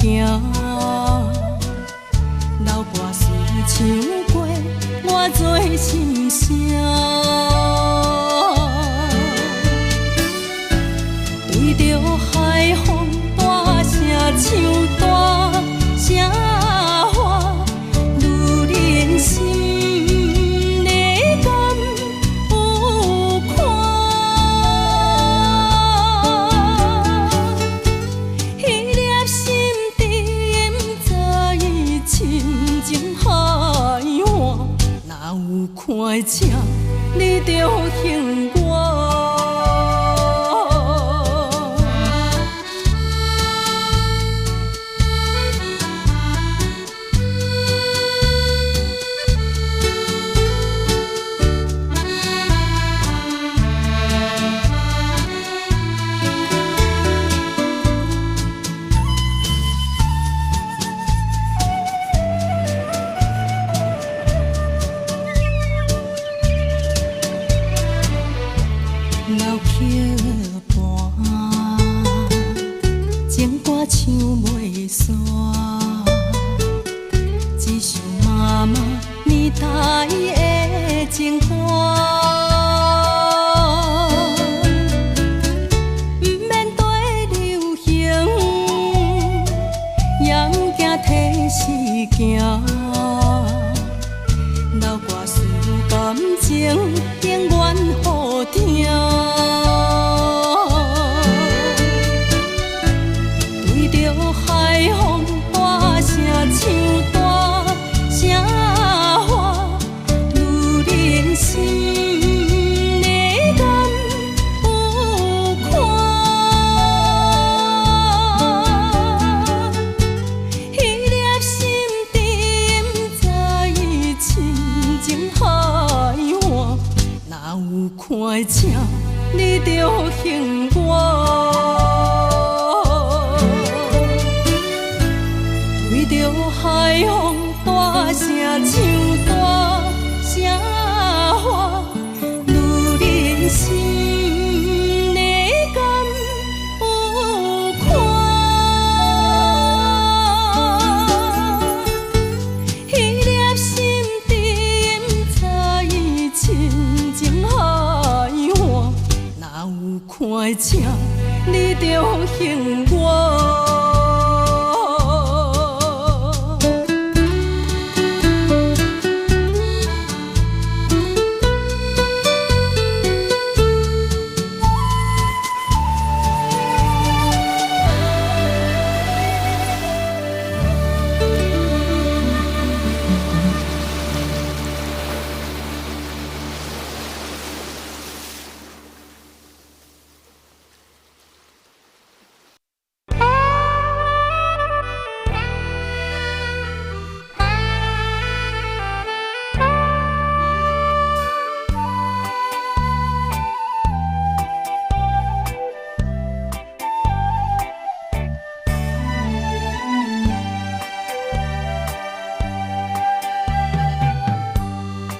行，老歌词唱过，我做心声。对著海风大声唱大声喊，女人心你敢有看？彼粒心沉在深情海岸，若有看请你著还我。老曲盘，情歌唱袂煞，一首妈妈年代的情歌。毋免缀流行，也毋惊提时行。老歌词感情永远好听。对著海风大声唱大声喊，女人心你敢有看？彼粒心沉在深情海岸，若有看请你著还我。对著海风大声唱大声喊，女人心你敢有看？彼粒心沉在深情海岸，若有看请你著还我。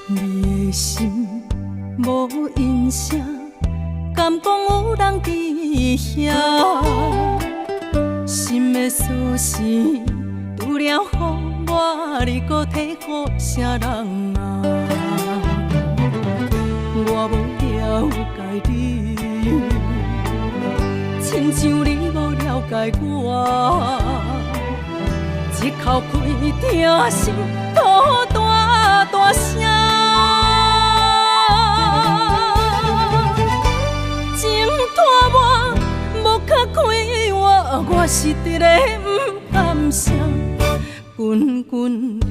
你的心無音聲，敢講有人佇遐？心的鎖匙除了予我，你閣提予啥人啊？我無了解你，親像你無了解我。一口氣疼心吐大大聲。情拖磨無較快活，我是伫咧毋甘声，滚滚的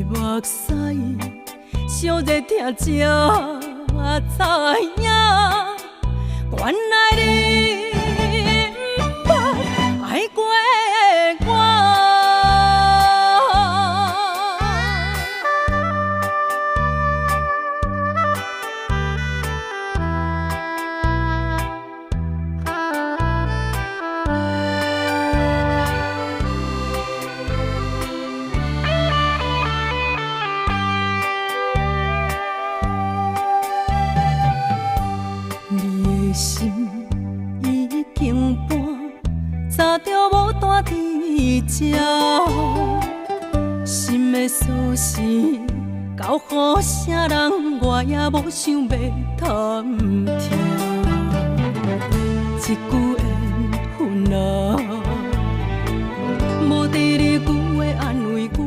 目屎，烧热疼才知影，原來你毋捌愛過我。你的心已經搬，早就無蹛佇這，心的鎖匙交予啥人，我也無想欲探聽。這句緣分啊，無第二句話安慰我，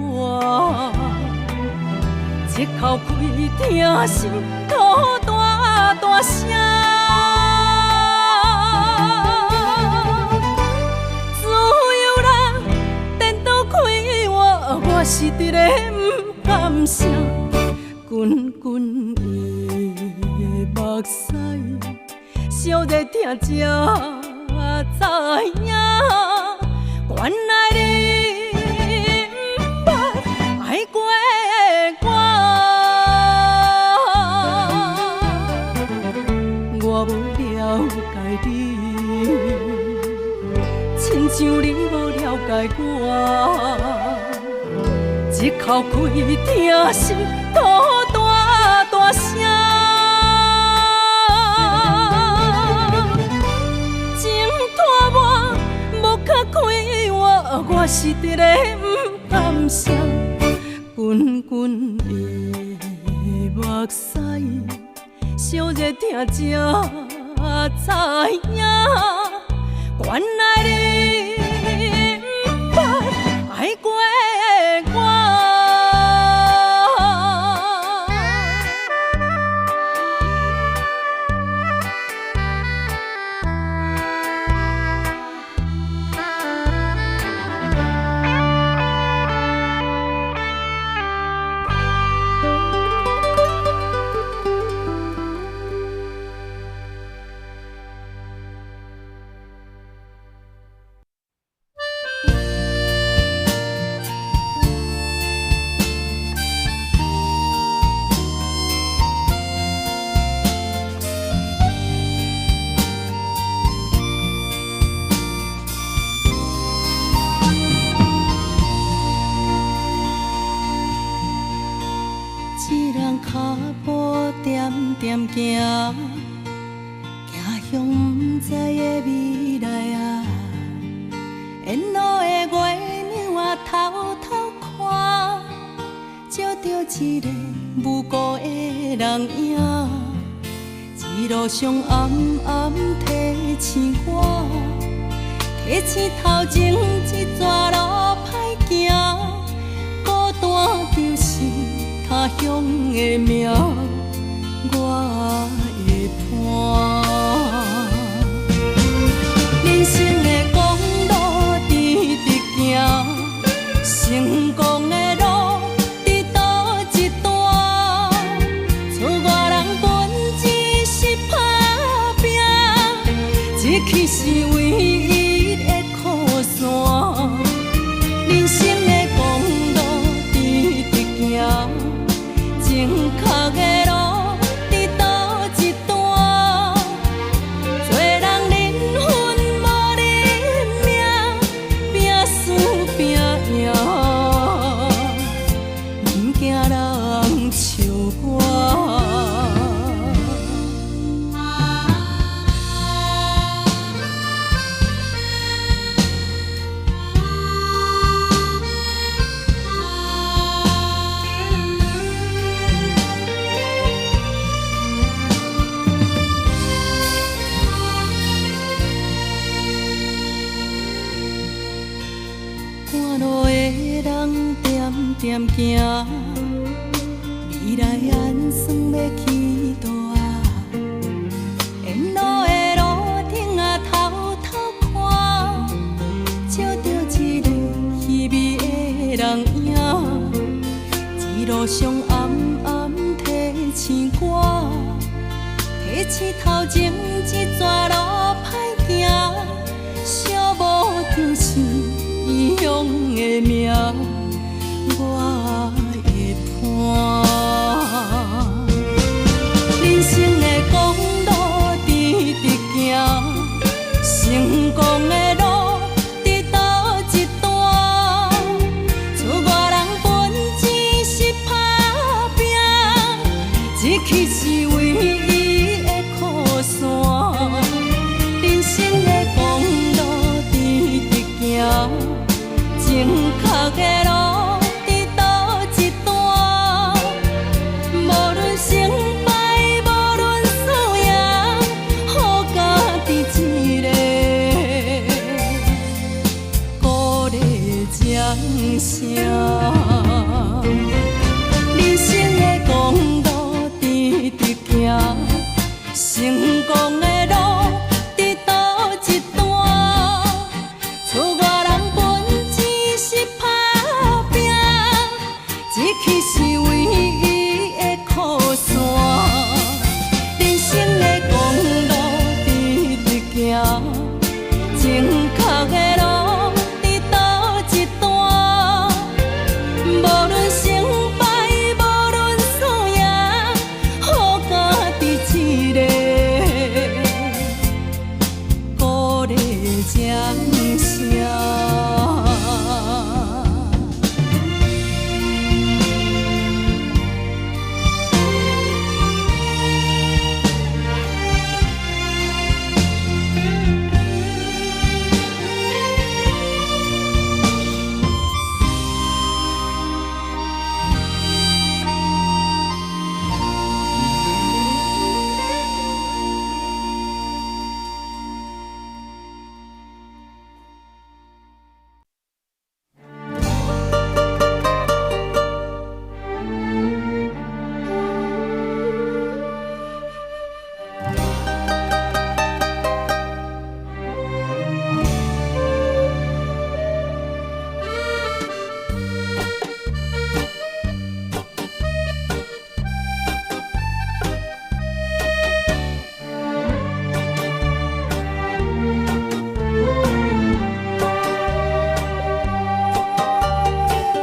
一口氣疼心吐大大聲。自由人顛倒開我，我是佇咧毋甘啥，滾滾的目屎，燒熱疼才知影，原來你毋捌愛過我，我無了解你，親像你無了解我，一口氣疼心吐大大聲。情拖磨無較快活，我是佇咧毋甘啥，滾滾的目屎，燒熱疼才知影，原來你毋捌愛過我。一人跤步恬恬行，行向毋知的未來啊！沿路的月亮啊，偷偷看，照著一个無辜的人影。一路上暗暗提醒我，提醒頭前這逝路歹行，孤單就是他鄉的命，我的伴。人生的公路直直行，成功的路佇佗一段？出外人本只是打拼，志氣是唯一的靠山。人生的公路直直行，正確的路佇佗一段？做人認分無認命，拼輸拼贏，毋驚人笑我。趕路的人恬恬行，未來按算欲去佗啊？沿路的路頂啊，偷偷看，照著一個稀微的人影。一路上暗暗提醒我，提醒頭前這逝路歹行，寂寞就是異鄉的命，我的伴。人生的公路直直行，成功的路佇佗一段？出外人本只是打拼，志氣是唯一的靠山。功的路佇佗一段？厝外人本钱是拍拚，这去是唯一的靠山。人生的公路直直行，正確的路佇佗一段？無論成敗，無論輸贏，予家己一個鼓勵掌聲。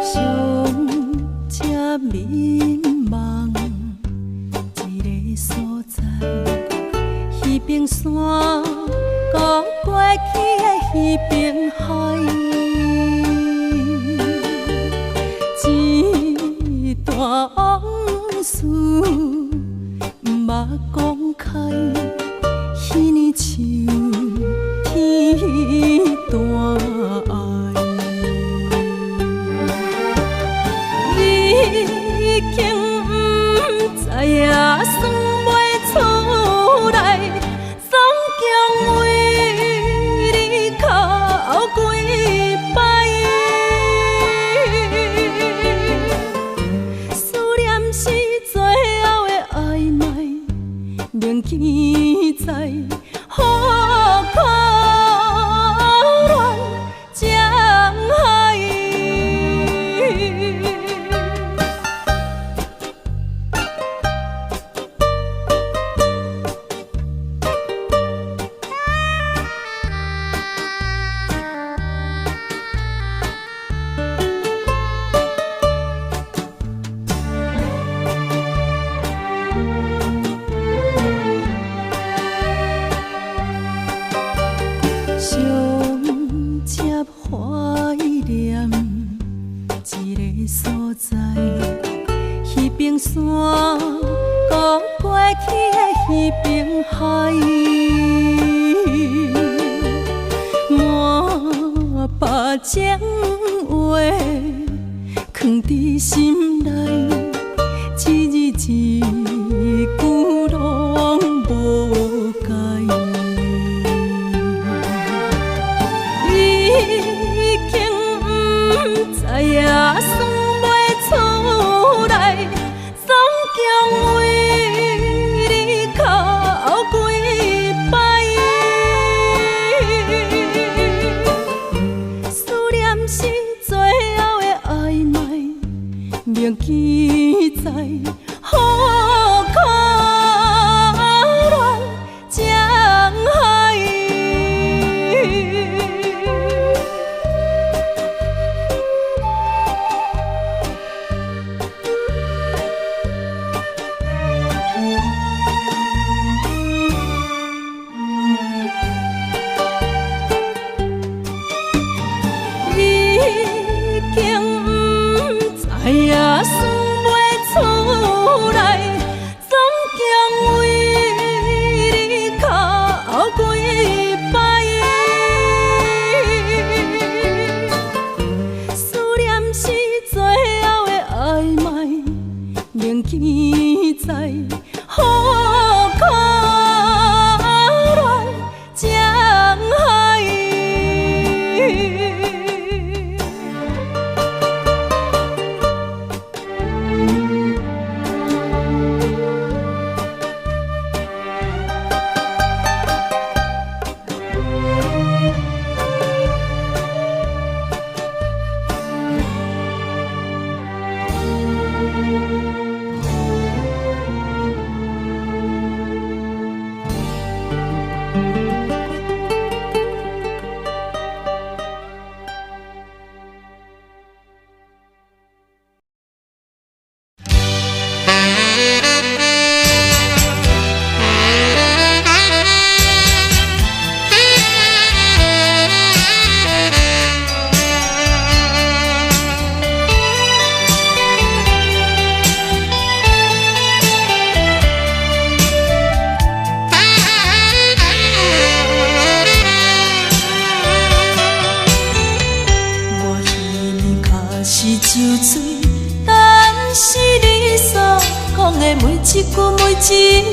上才迷茫一个所在，彼边山，阁过去的彼边海，一段往事毋捌讲开，彼年秋天大爱。你已經不知影算袂出來，總共為你哭幾擺。思念是最後的曖昧，銘記在何可戀江海。上才懷念一個所在，彼邊山，閣過去的彼邊海，滿腹情話藏佇心內，一字一句攏無改。已經不知影算袂出來，總共為你哭幾擺。思念是最後的曖昧，銘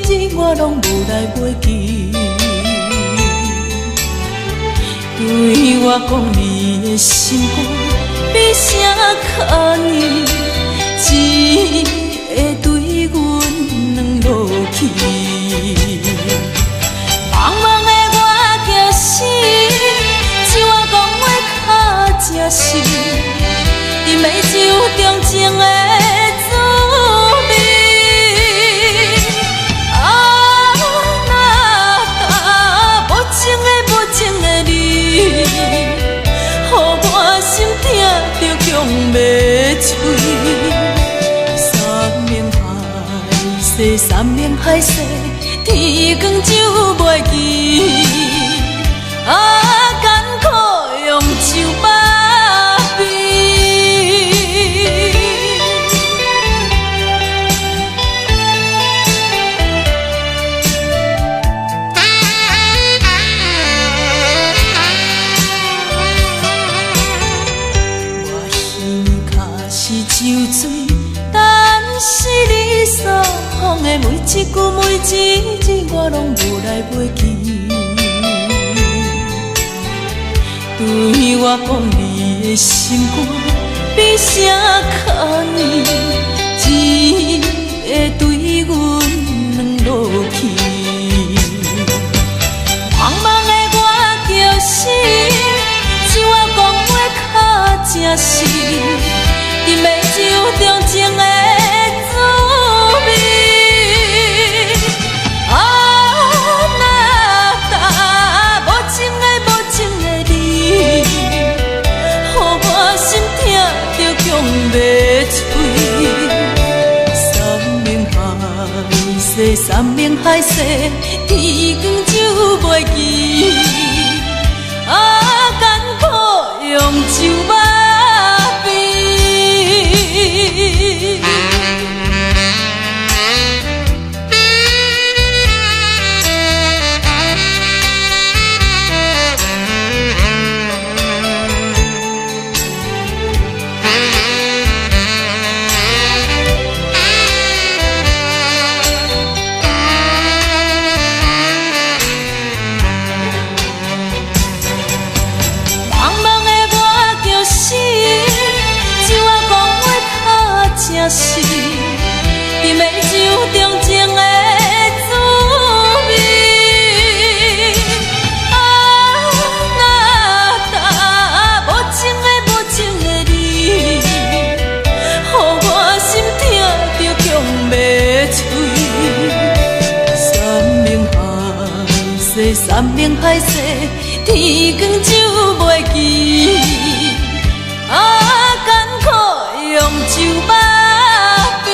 日，我攏無來袂記。對我講你的心肝比啥較硬，只會對阮軟落去。茫茫的我叫死，像我講話較誠實，伫美酒中情的滋味。啊，那无情的無情的你，予我心疼得講袂出。山盟海誓，山盟海誓，天光就袂記。啊，艱苦用酒把比。我耳卡是酒醉，但是你所講的每一句每一字，我攏無來袂記。對我講你的心肝比啥較硬，只會對阮軟落去。茫茫的我叫死，像我講話較誠實，伫美酒中情的滋味。啊，那無情的無情的你，予我心疼得講袂出。山盟海誓，山盟海誓，天光就袂記。啊，艱苦用酒把比。茫茫的我叫死，像我講話較誠實，伫美酒中情的滋味。啊，那無情的無情的你，予我心疼得講袂出。山盟海誓，山盟海誓，天光就袂記。啊，艱苦用酒把比。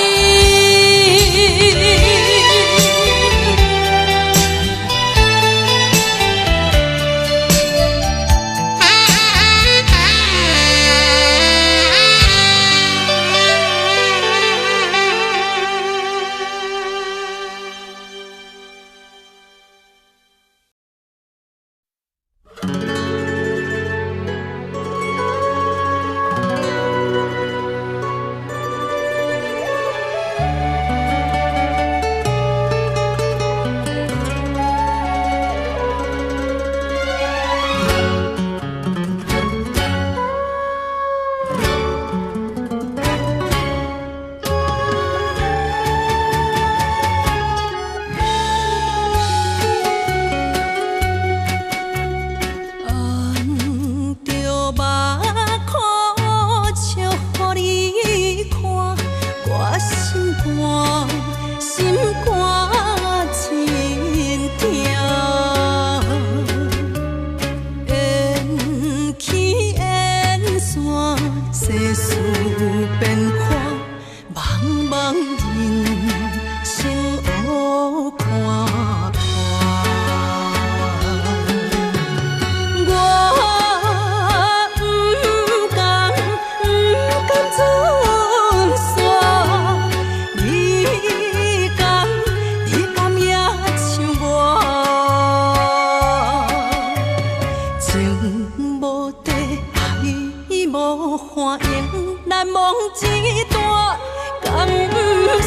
無歡迎，難忘這段，敢毋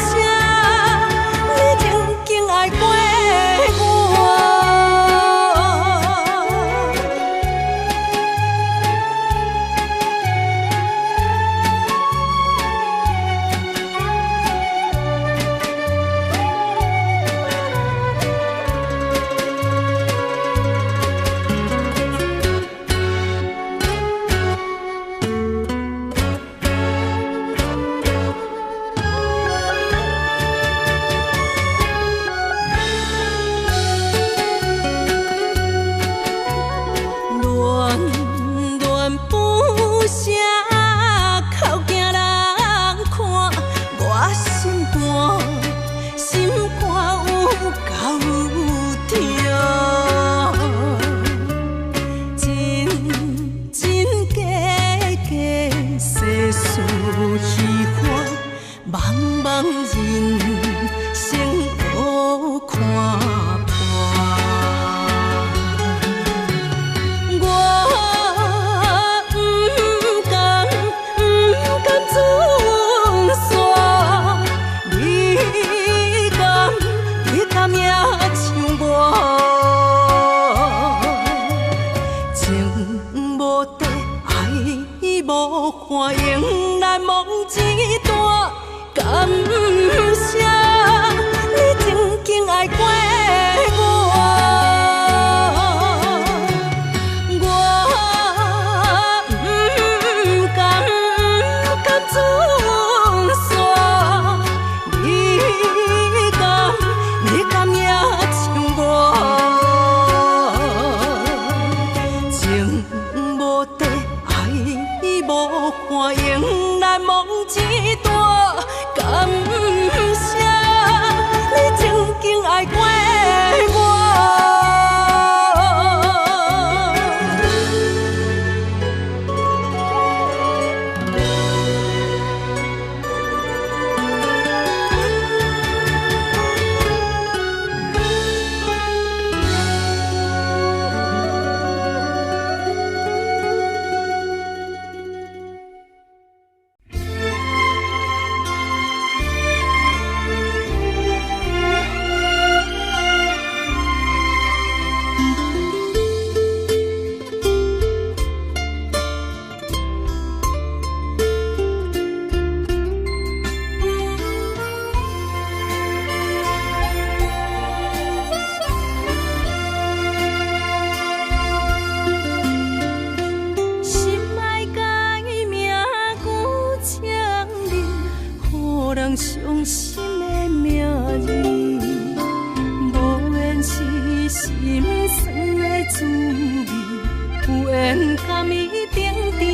然甘伊等甜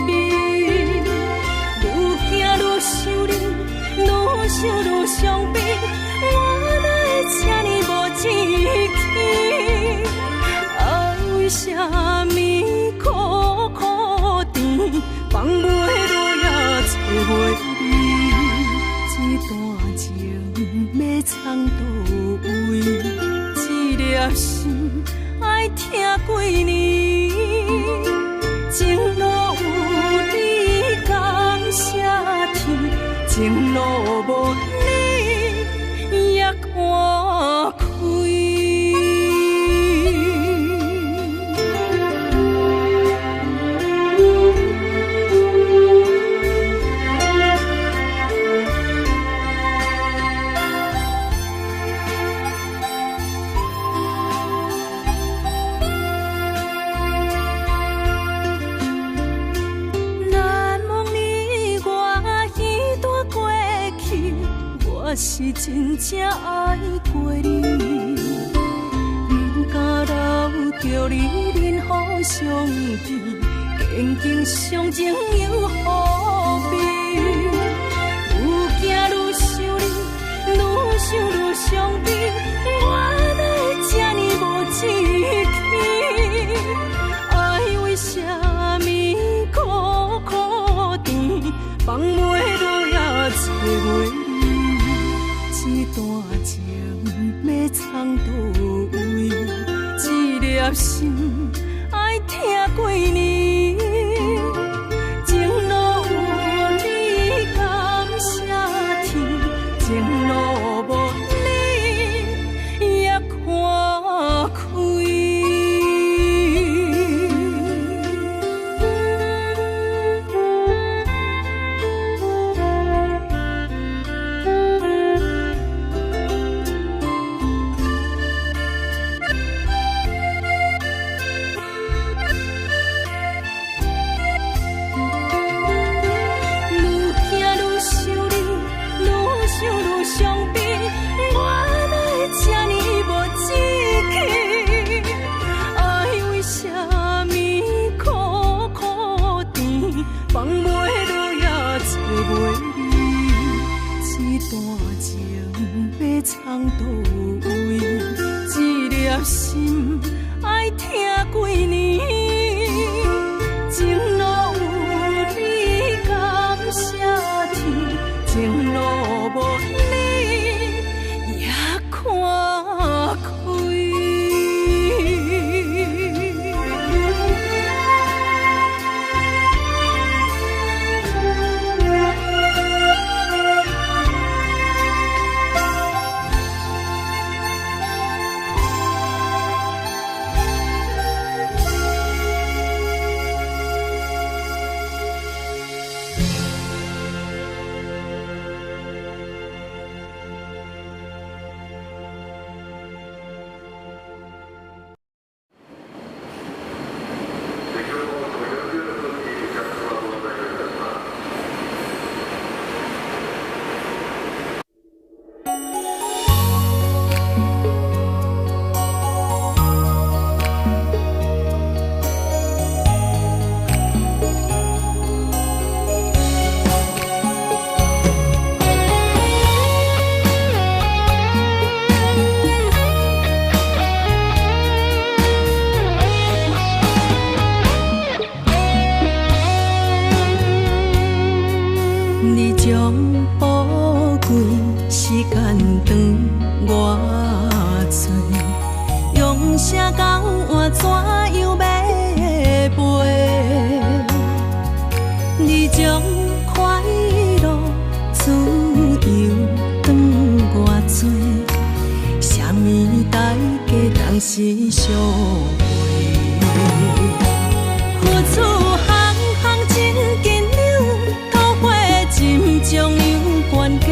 蜜。愈行愈想你，愈想愈伤悲，我哪會這呢無志氣？愛為啥物苦苦甜，放袂落也找袂你？這段情欲藏佗位？這粒心愛疼幾年？情路有你感謝天，情路無你也看開。難忘你我彼段過去，我是真正愛過你，不敢留著你忍予傷悲，堅強傷情又何必？愈行愈想你，愈想愈傷悲，我哪會這呢無志氣？愛為啥物苦苦甜，放袂落也找袂你？這段情欲藏佗位？這粒心愛疼幾年？情路有你感謝天，情路無你也看開。愈行愈想你，愈想愈傷悲，我哪會這呢無志氣？愛為啥物苦苦甜，放袂落也找袂你？這段情欲藏佗位？這粒心愛疼幾年？情路有你感謝天，情路無你也看開。你將寶貴時間當偌濟，用啥交換怎樣欲賠？你將快樂自由當偌濟，啥物代價當時相賠？付出項項真斤兩，桃花針將有懸低，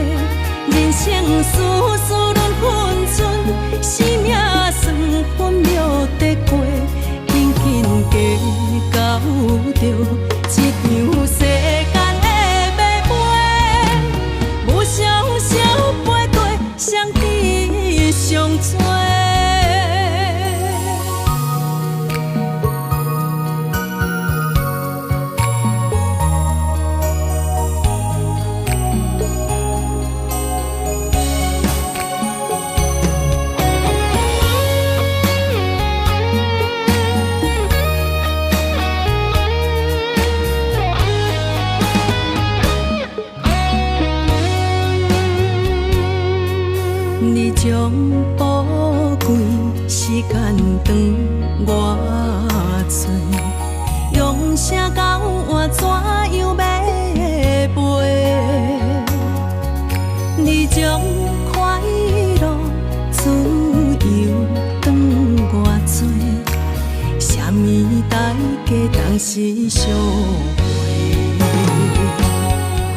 人生事事論分寸，生命算分秒得過，斤斤計較著這場世間的買賣，無常相陪過，誰知上濟？是相会。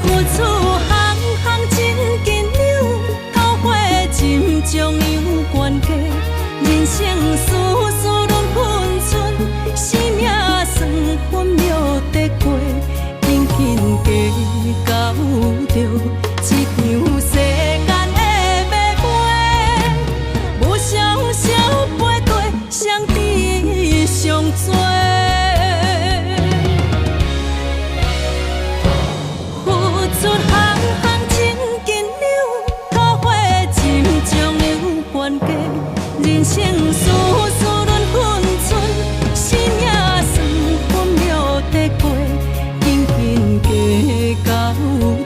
付出项项真斤两，桃花浸将有关系。人生事事论分寸，生命算分秒得过，斤斤计较著这场世间的买卖，无常相陪对，相知相多。付出项项真斤两，桃花浸将有关系。人生事事论分寸，生命算分秒得过，斤斤计较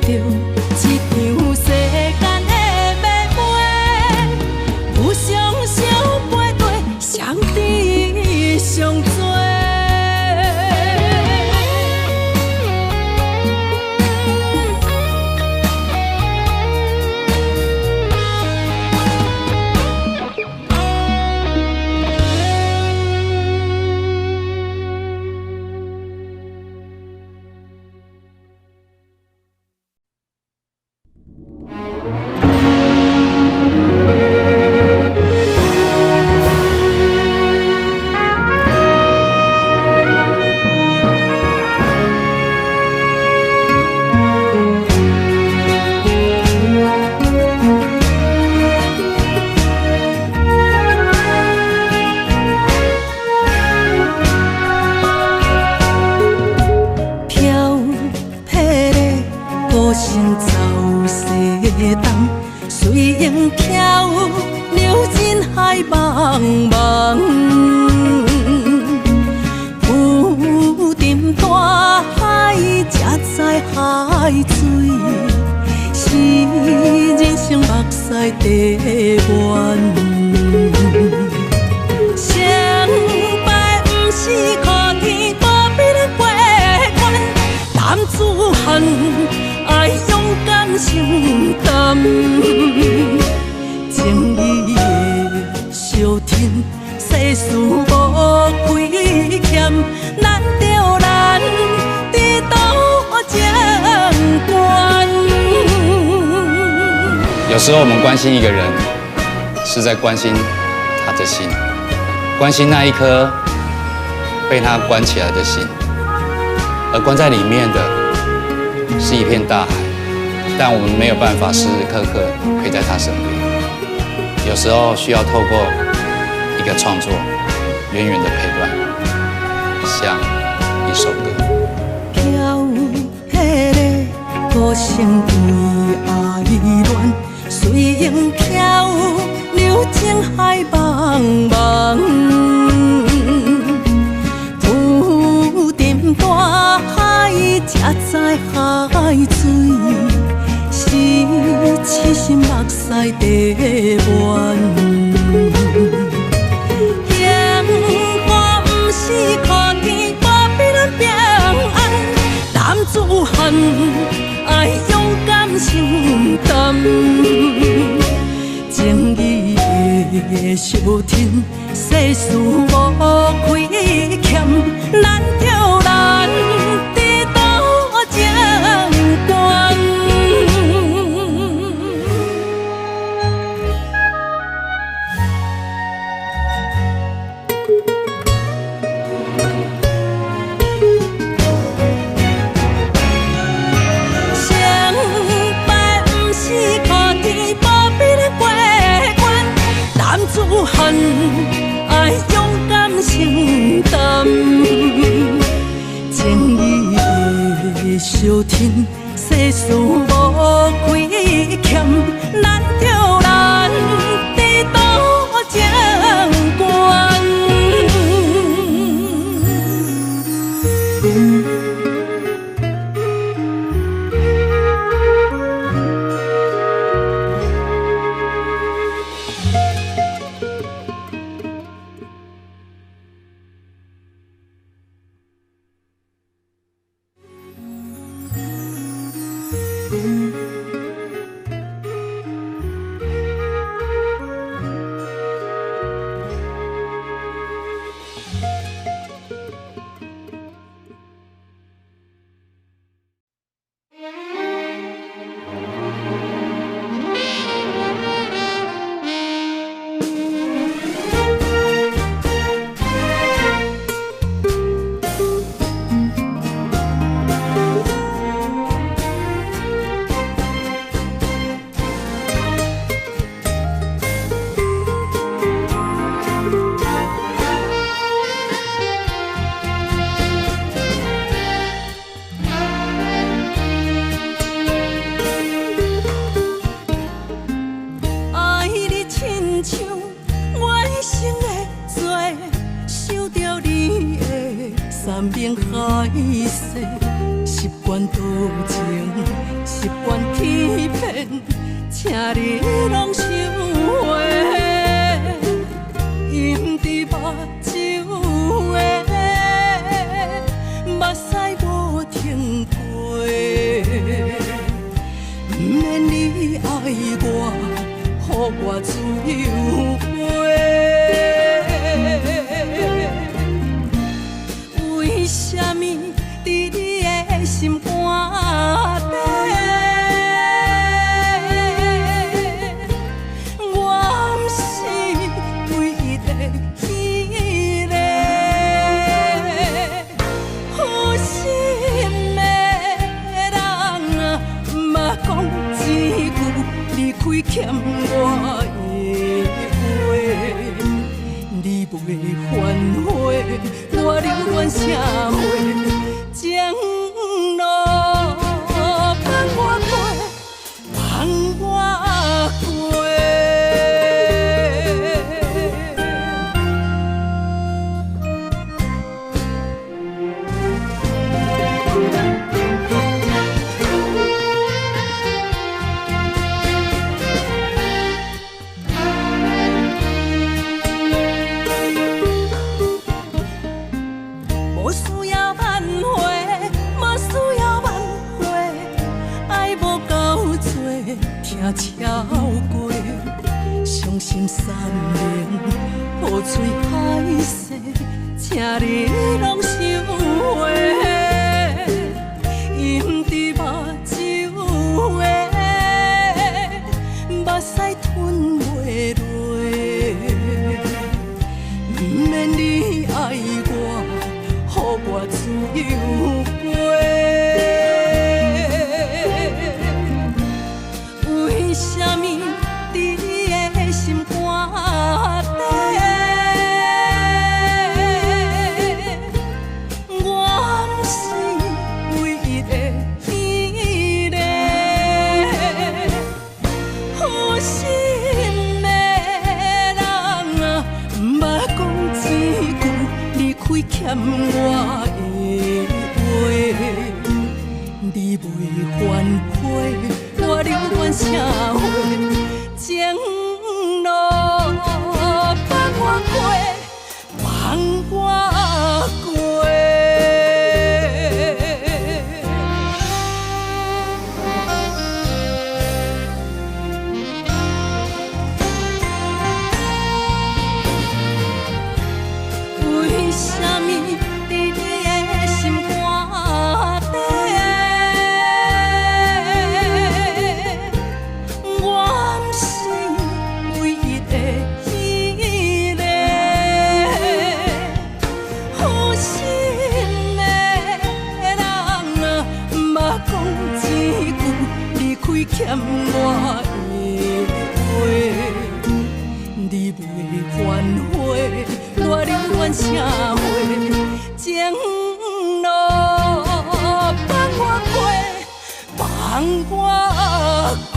著这场世间的买卖，无常相陪对，相知相多。飘撇的孤身走西东，随风飘流人海茫茫。浮沉大海，才知海水是人生目屎地源。成败不是靠天，无比咱过关。男子汉爱勇敢承担，情义的相挺，世事无亏欠，咱著咱伫渡情关。有时候我们关心一个人，是在关心他的心，关心那一颗被他关起来的心，而关在里面的是一片大海，但我们没有办法时时刻刻陪在他身边。有时候需要透过一个创作，远远的陪伴，像一首歌。飘撇的孤身为爱恋，随风飘流情海茫茫。浮沉大海，才知海水是痴心目屎地源。幸福不是靠天，无比咱平安。男子汉爱勇敢承担，情义的相挺，世事无亏欠，咱著咱伫渡情关。成败不是靠天，无比咱过关。男子汉爱勇敢承担，情义的相挺，世事无亏欠，咱著咱伫渡情关。山盟海誓，習慣多情，習慣欺騙，請你攏收回。飲佇目睭的，目屎無停過。毋免你愛我，予我自由飛。為啥物佇你的心肝底，我毋是唯一的彼个負心的人啊，毋捌講一句離開欠我的話，你袂反悔，我留戀啥話？情路放我過，放我過。無需要挽回，無需要挽回，愛無夠多，疼超過，傷心三年，破碎海誓，請你攏收回。飲佇目睭的，目屎吞袂落。毋免你愛我，予我自由飛。為啥物佇你的心肝底，我毋是唯一的彼個負心的人啊，毋捌講一句離開欠我的話，你袂反悔，我留戀啥話？情路放我過，放我過。為啥物佇你的心肝底，我毋是唯一的彼個負心的人啊，毋捌講一句離開欠我的話，你袂反悔，我留戀啥話？情路放我過，放我過。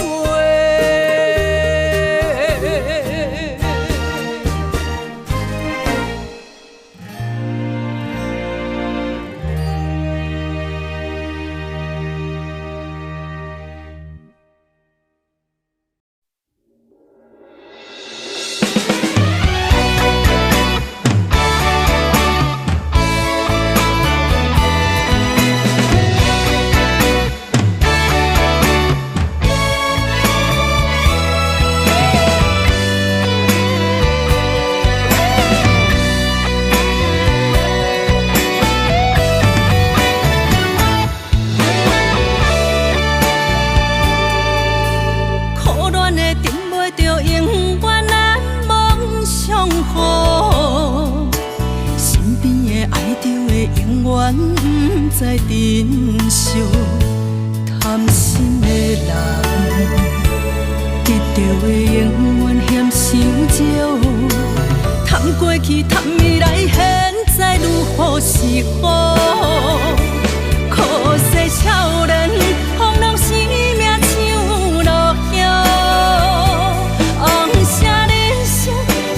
苦戀的等袂著，永遠難忘相逢。身邊的愛著的，永遠毋知珍惜。貪心的人，得著的永遠嫌傷少。貪過去，貪未來，現在如何是好？可惜少年，風浪生命像落葉。紅寫人生，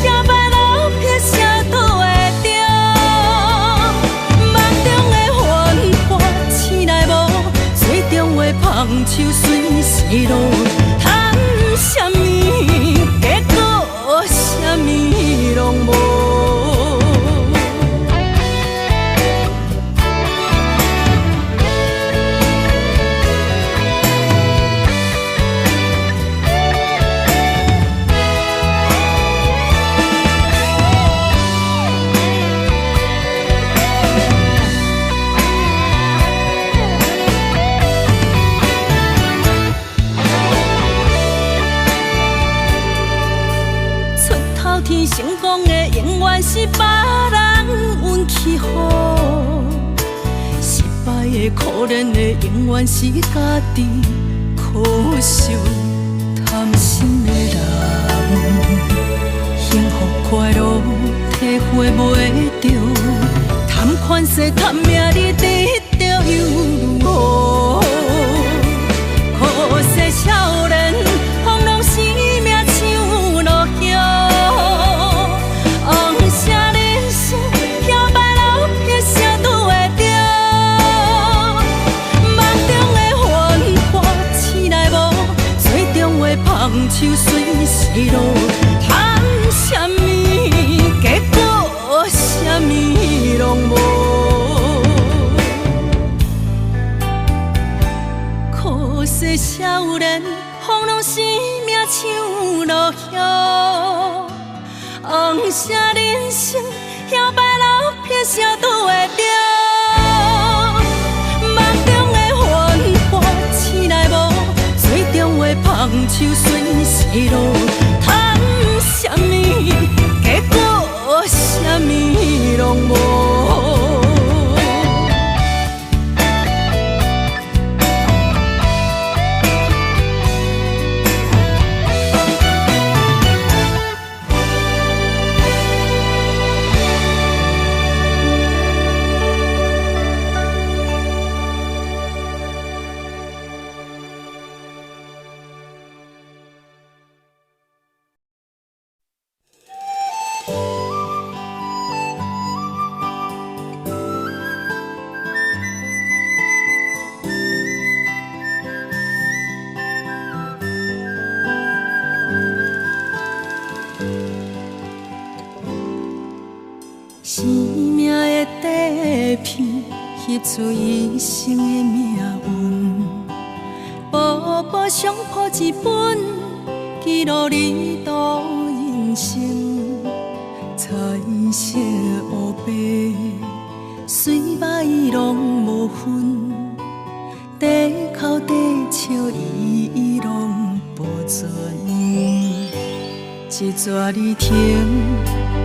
搖擺落魄，誰拄會著？夢中手随时落，趁啥物？结果啥物攏無。天成功的永遠是別人運氣好，失敗的可憐的永遠是家己可惜。貪心的人，幸福快樂體會袂著，貪權勢貪名利得著又如何？可惜少年放浪生命像落葉。放手隨時落，趁啥物？結果啥物攏無。可惜少年放浪生命像落葉，紅色人生搖擺落魄，啥拄會著？夢中的繁華，醒來無？最終的放手隨時落，趁啥物？結果啥物攏無。生命的底片，翕出一生的命運，薄薄相簿一本，記錄你度人生。彩色烏白，水歹攏無分，底哭底笑伊攏保存。一逝離情，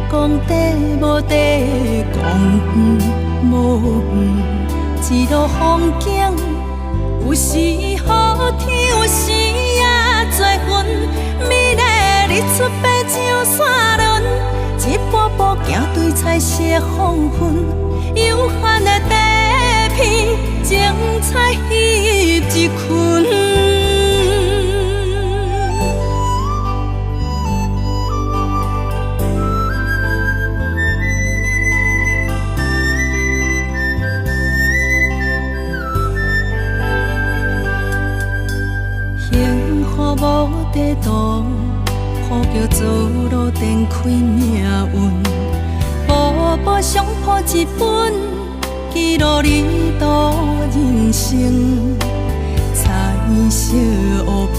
講短無短，講遠無遠，一路風景，有時好天，有時也做雲。美麗日出爬上山崙，一步步行對彩色黃昏，悠閒的底片，精彩翕一群。無地圖，呼叫做路展開命運。薄薄相簿一本，記錄你度人生。彩色烏白，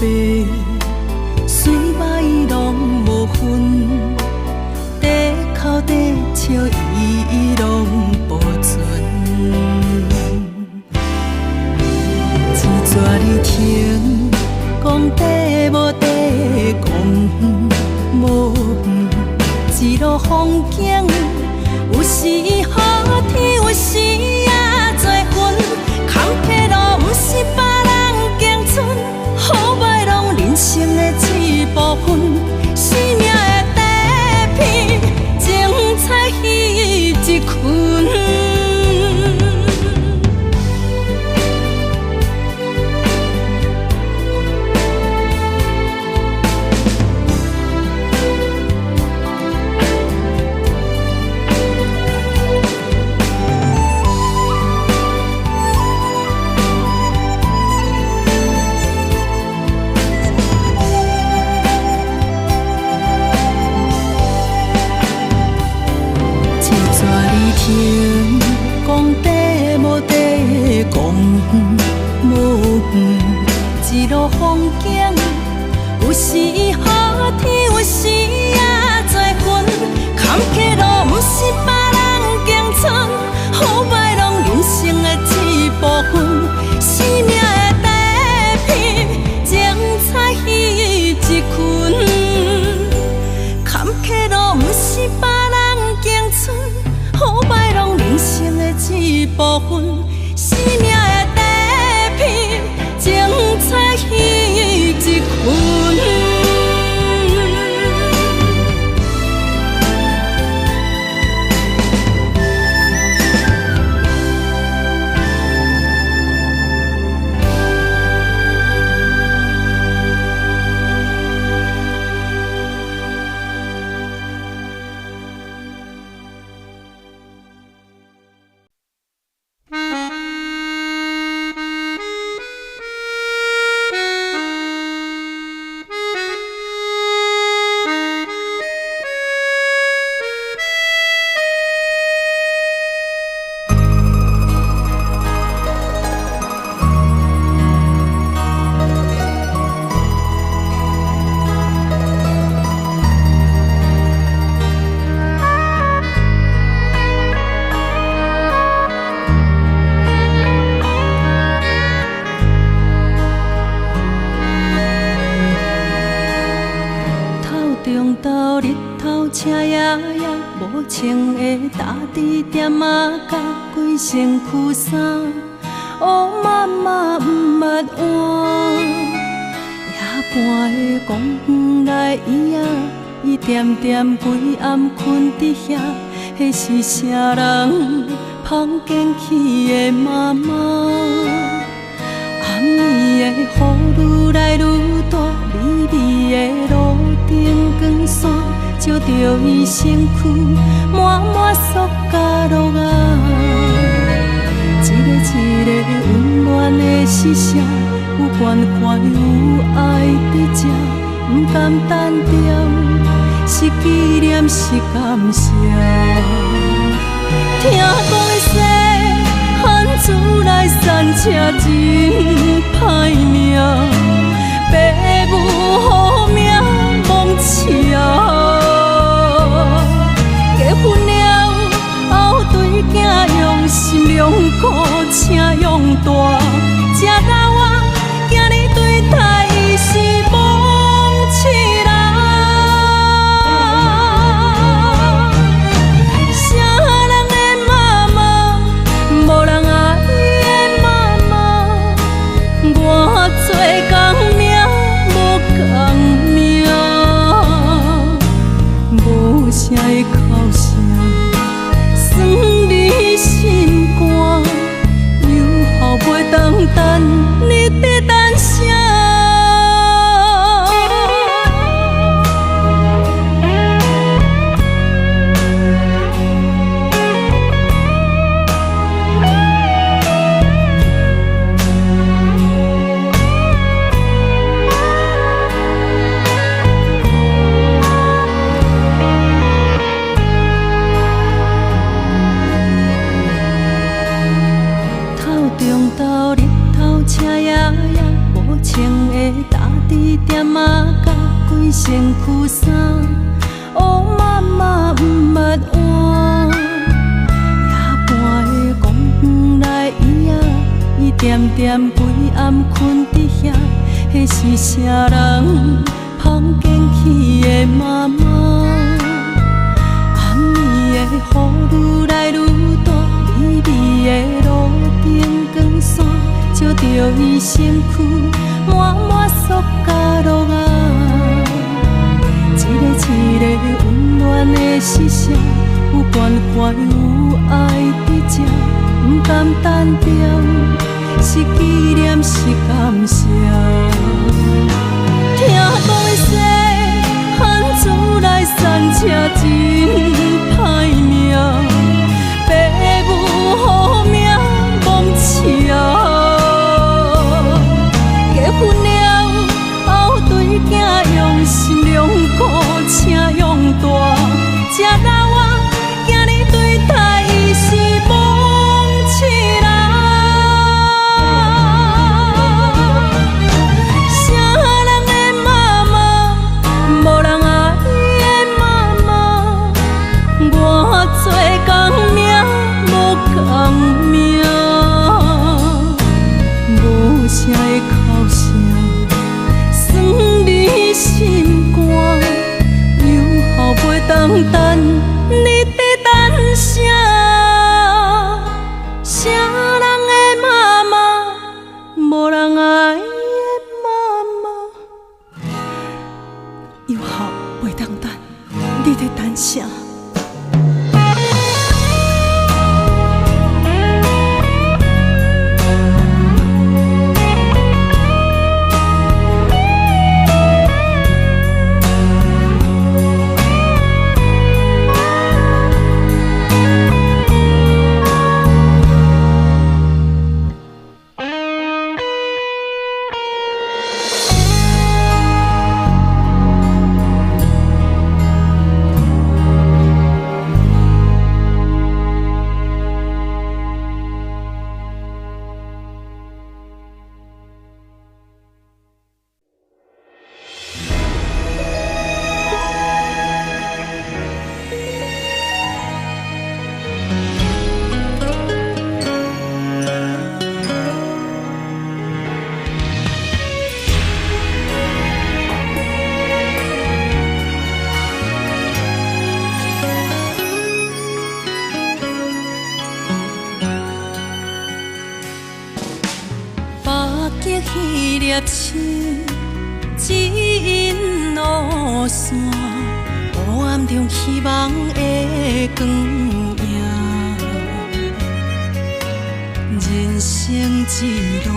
水歹攏無分，底哭底笑伊攏保存。一逝離情。講短無短，講遠無遠，一路風景，有時好天，有時也做雲。坎坷路毋是別人行出，好歹攏人生的一部分。生命的底天講地無地，講遠無遠，一路風景，有時好天，有時也濟雲。坎坷路毋是別人間村，好歹攏人生的一部分。生命的底片，精彩彼一群。坎坷路毋是別人間村，好歹攏人生的一部分。生命的底片，精彩彼一群。無穿的打滴店仔佮规身躯衫，乌妈妈毋捌换。夜半的公园内椅仔，伊恬恬规暗囥伫遐，彼是啥人芳见去的妈妈？暗暝的雨愈来愈大，微微的路灯光线。照著伊身躯，满满塑胶落啊！一个一个温暖的视线，有关怀有爱伫这，毋甘单调，是纪念是感谢。听讲伊细汉厝内散车真歹命，爸母好命罔车。结婚了后，对囝用心良苦，请养大，才老啊，今日对待伊是罔痴人。啥人的妈妈，无人爱的妈妈，我做工命无仝命，无啥的哭声，酸你心肝，有孝袂当等，你伫等啥？店仔佮规身躯衫，乌妈妈毋捌换。夜半的公园内椅仔，伊恬恬规暗囥伫遐，彼是啥人芳见去的妈妈？暗暝的雨愈来愈大，微微的路灯光线，照著伊身躯，满满塑胶落啊！一个一个温暖的视线，有关怀有爱伫这，毋甘单调，是纪念是感谢。听讲伊细汉厝内散车真歹命，爸母好命罔车。结婚了后，对囝用心良苦，请养大，才老啊，今日对待伊是彼粒星，指引路线，黑暗中希望的光影。人生之路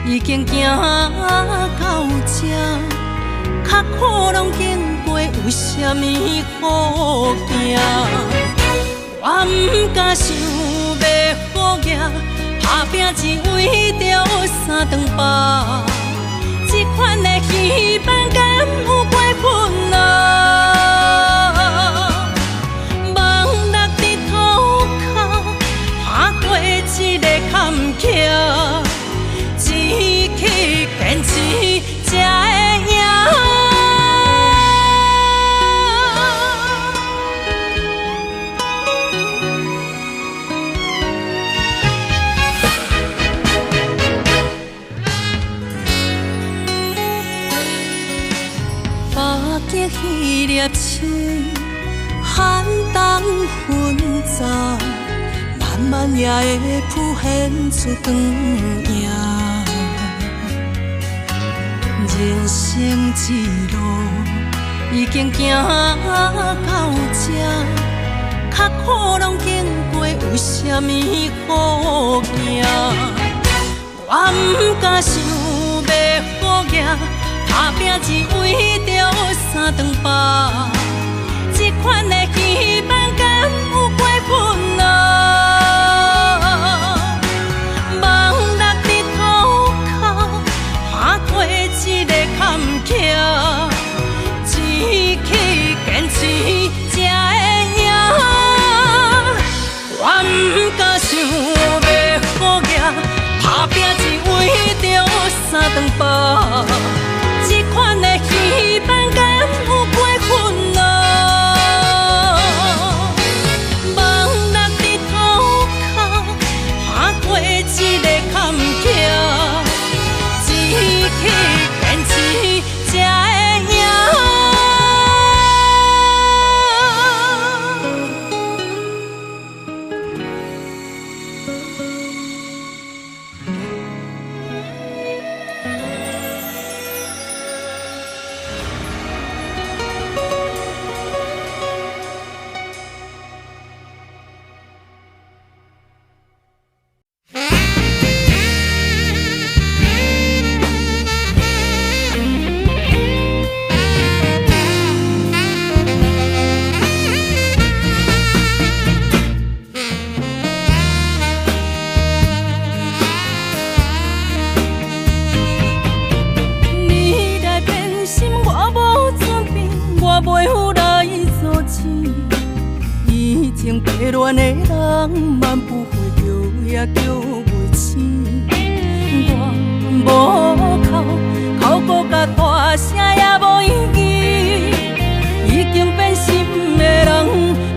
已经行到这，较苦拢经过，有啥物好惊？我毋敢想欲好额，打拼只为著三顿饱。这款的希望敢有过分啊？梦落伫涂跤，拍过一个坎坷，只去坚持才会赢。彼粒星，寒冬纷杂，慢慢也会浮现出光影。人生之路已经行到这，较苦拢经过，有啥物好惊？我毋敢想欲好额，打拼只为著三顿饱。这款的希望敢有过分啊？梦落伫涂跤，拍过一个坎坷，只去坚持才会赢。我毋敢想欲好额，打拼只为著三顿饱。这款的希望敢有过分啊？梦落伫涂跤，拍过一个坎坷，只去坚持才会赢。你来变心，我无准备，我袂赴来阻止。以情迷恋的人，慢不会叫也叫袂醒。我无哭，哭阁较大声也无意义。已经变心的人，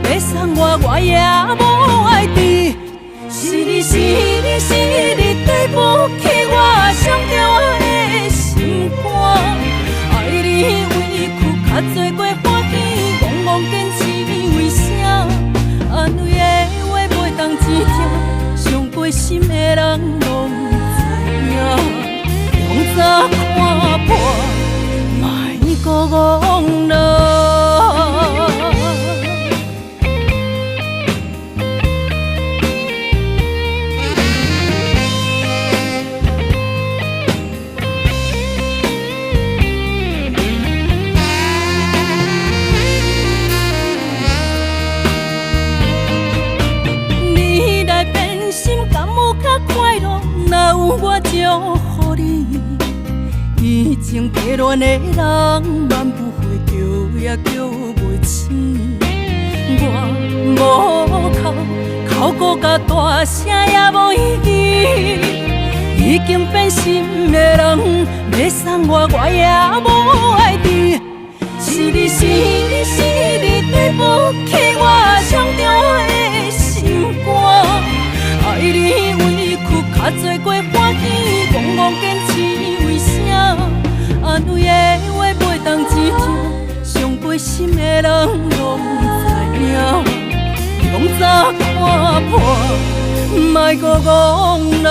欲送我，我也无爱挃。是你是你是你对不起我，伤著我的心肝。爱你委屈较济过欢喜，戆戆坚持为啥？安慰的话袂当只听，伤过心的人拢知影。用早看破，莫阁戆啦。你来变心，敢有较快乐？若有我祝福你。以情迷恋的人，慢不会叫也叫袂醒。我无哭，哭阁较大声也无意义。已经变心的人，欲送我，我也无爱挃。是你是你是你对不起我，伤著我的心肝。爱你委屈较济过欢喜，戆戆坚持为啥？安慰的话袂当只听，伤过心的人拢知影。用早看破，莫阁戆啦。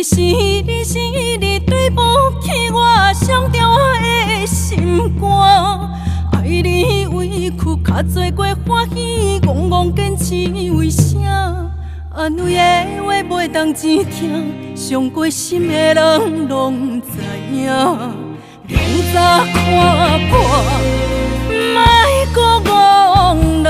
是你是你對不起我，傷著我的心肝。愛你委屈較濟過歡喜，戇戇堅持為啥？安慰的話袂當只聽，傷過心的人攏知影，明早看破，莫閣戇落。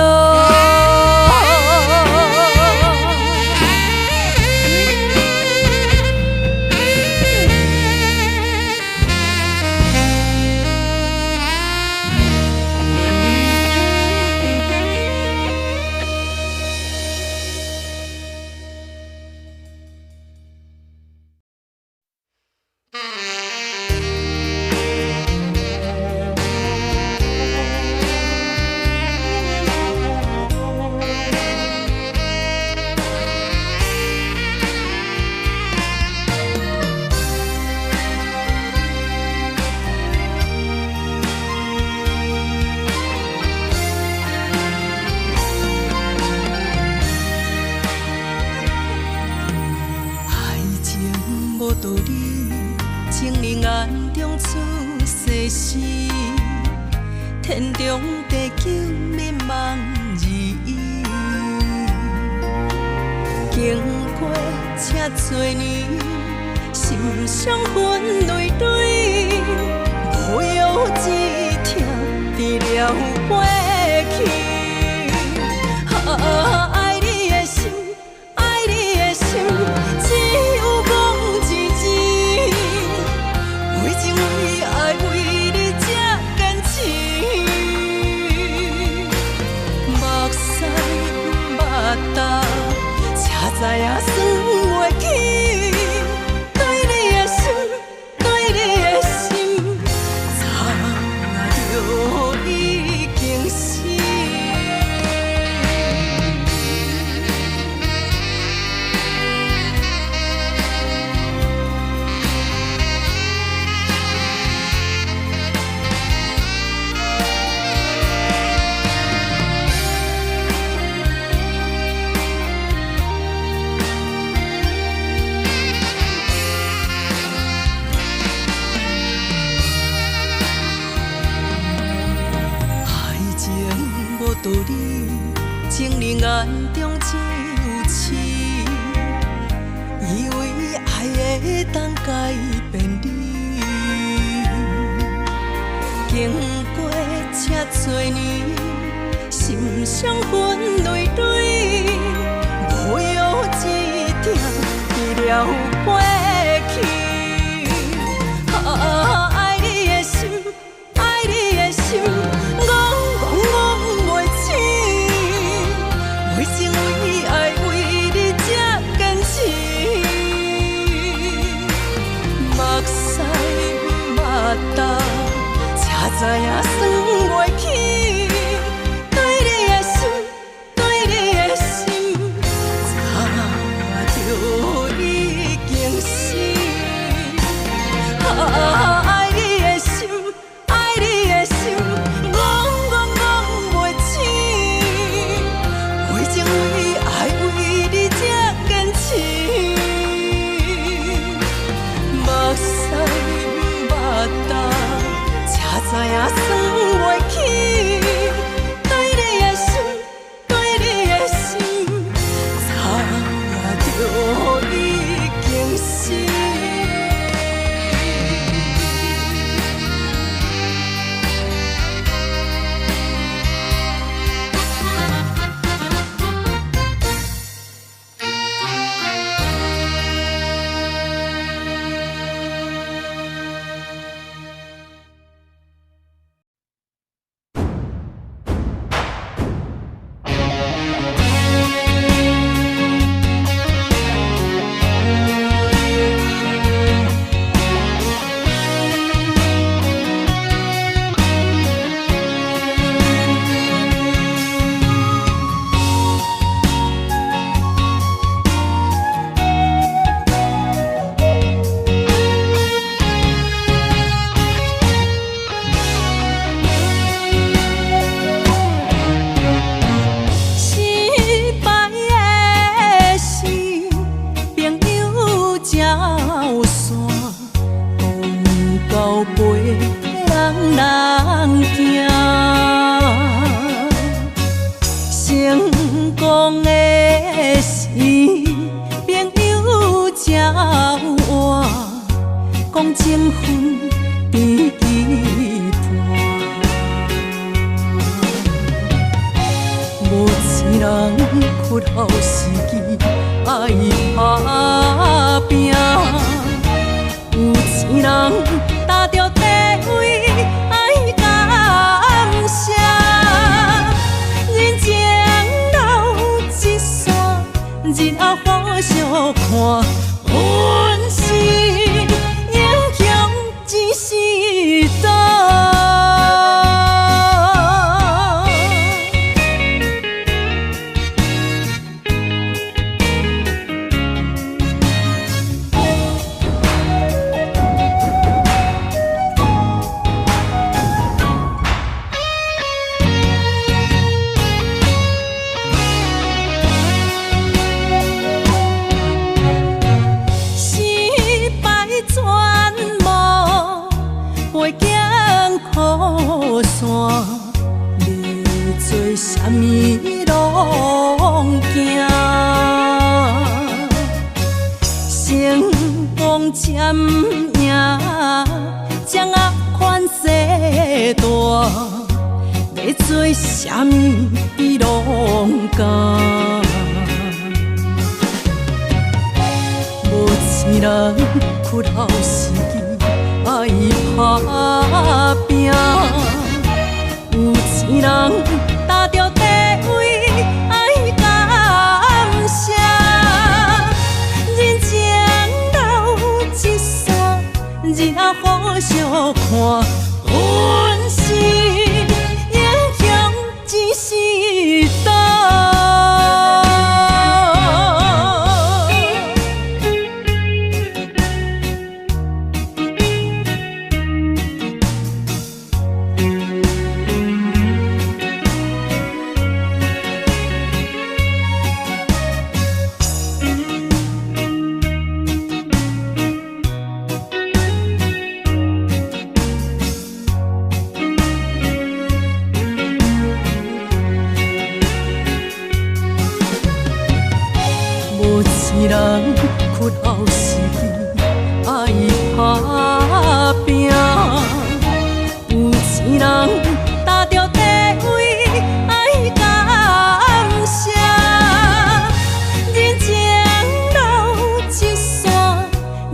愛情無道理，情人眼中出西施，天長地久眠夢而已。經過這濟年，心傷痕累累，無藥止疼，治療過去。啊，愛你的心，愛你的心，只有講一字。為情為愛為你這堅持，目屎毋捌干，才知影算袂起。對你的心，對你的心，早就已經死。愛情無道理，情人眼中只有刺，以為愛會當改變你。經過這濟年，心傷痕累累，無藥止疼，治療過去。啊，愛你的心，愛你的心，戇戇戇袂醒，為情為愛為你這堅持，目屎毋捌干，才知影算袂起。對你的心，對你的心，早就已經死。啊，愛你的心，愛你的心，戇戇戇袂醒，為情為愛為你這堅持，目屎毋捌干，才知影算袂起。對你的心，對你的心，早就已經死。人人行。成功的是朋友才有话，講情分甜期盼。無錢人屈後時機愛打拼，有錢人擔著地位愛感謝。人情留一線，日後好相看。阮是英雄一時代。失敗全無背景可散，欲做啥物攏驚。成功占贏，將壓款勢大，欲做啥物攏敢。無錢人屈後時機愛打拼，有錢人擔著地位愛感謝。人情留一線，日後好相看。阮是英雄一時代。無錢人屈後時機愛打拼，有錢人擔著地位愛感謝。人情留一線，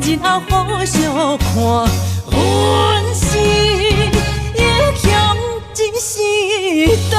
日後好相看。阮是英雄一時代。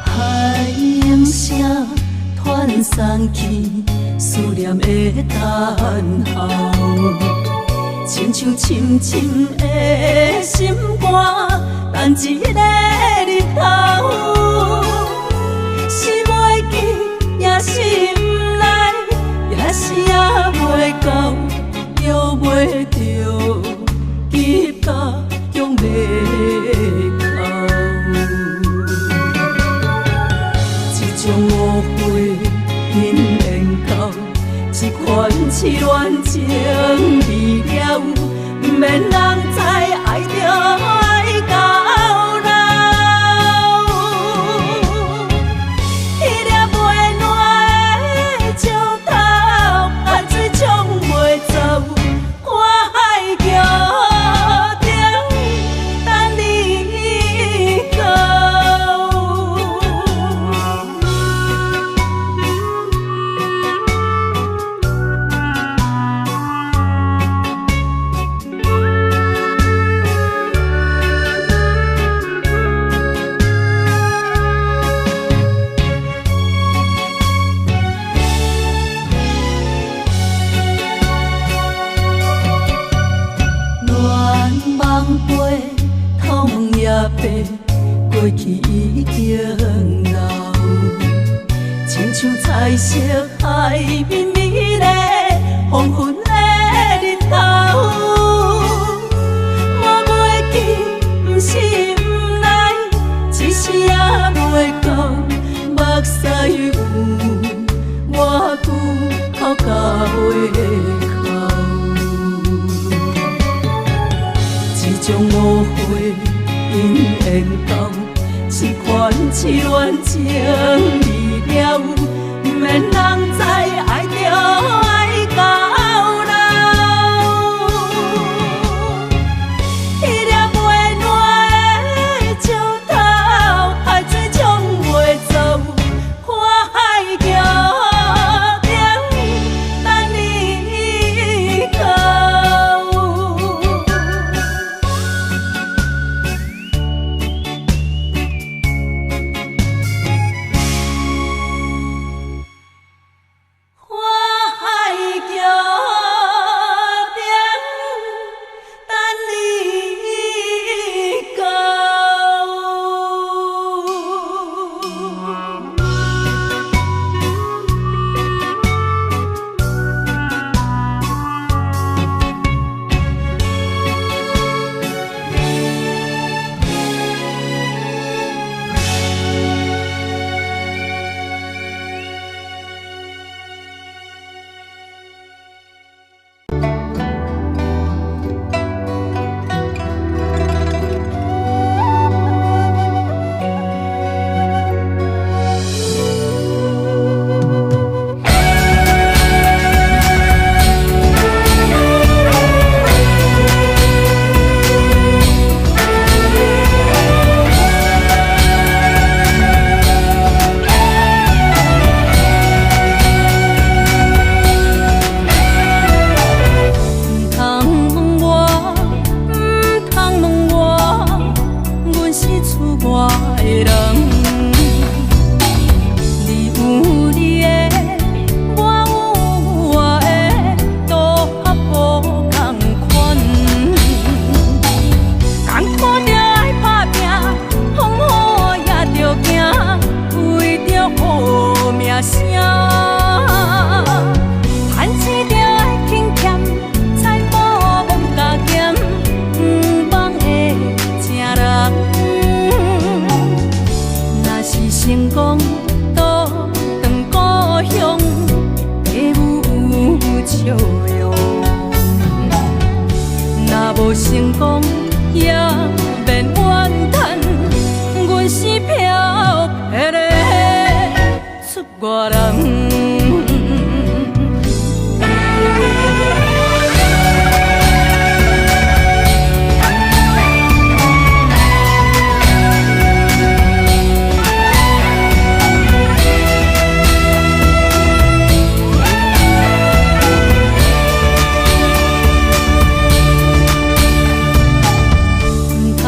海湧聲傳送去思念的等候，親像深深的心肝，等一个日頭。是袂記，也是毋來，也是也袂到，約袂著，急甲強欲哭。這種誤會因緣到，這款痴戀情未了，毋免人知愛著愛到老。彼粒袂爛的石頭，汗水沖袂走，看白，过去已經老，親像彩色海面美麗黃昏的日頭。我袂記，毋是毋來，只是猶袂到，目屎有偌久哭甲袂哭。這種誤會因緣到，這款痴戀情未了，毋免人知愛著愛到老。彼粒袂爛的石頭，海水沖袂走，看海橋頂等你到。看海橋頂等你到。毋通問我，毋通問我，阮是厝外人。你有你的，我有我的，都合無仝款。艱苦著愛拍拚，風雨也著行，為著好名聲。趁錢著愛勤儉，財寶罔加減，毋茫的正人。若是成功，倒轉故鄉，爸母有笑容；若無成功，也免怨嘆，阮是飄泊的出外人。毋通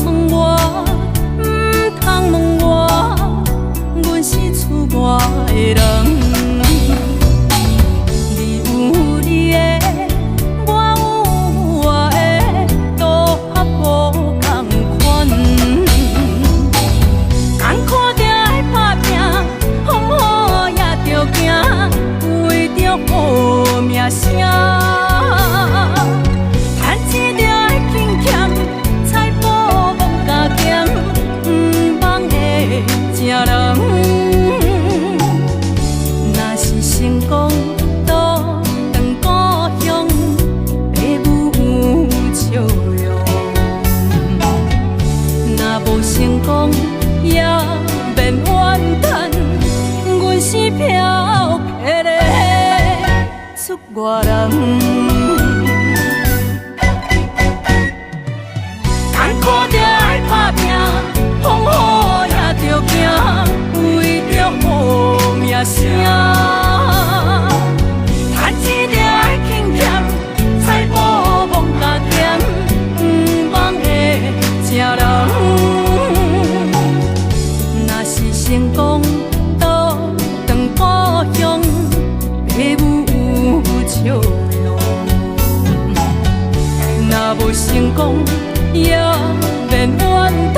問我，毋通問我，阮是厝外人。你有你的，我有我的，都合無仝款。艱苦著愛拍拚，風雨也著行，為著好名聲。趁錢著愛勤儉，財寶罔加減，毋茫的正人。若是成功，倒轉故鄉，爸母有笑容；若無成功，也免怨嘆，阮是飄泊的出外人。艱苦著愛拍拚，風雨也著行，為著好名聲。趁錢著愛勤儉，財寶罔加減，毋茫的正人。若是成功，倒轉故鄉，爸母有笑容；若無成功，也免怨嘆，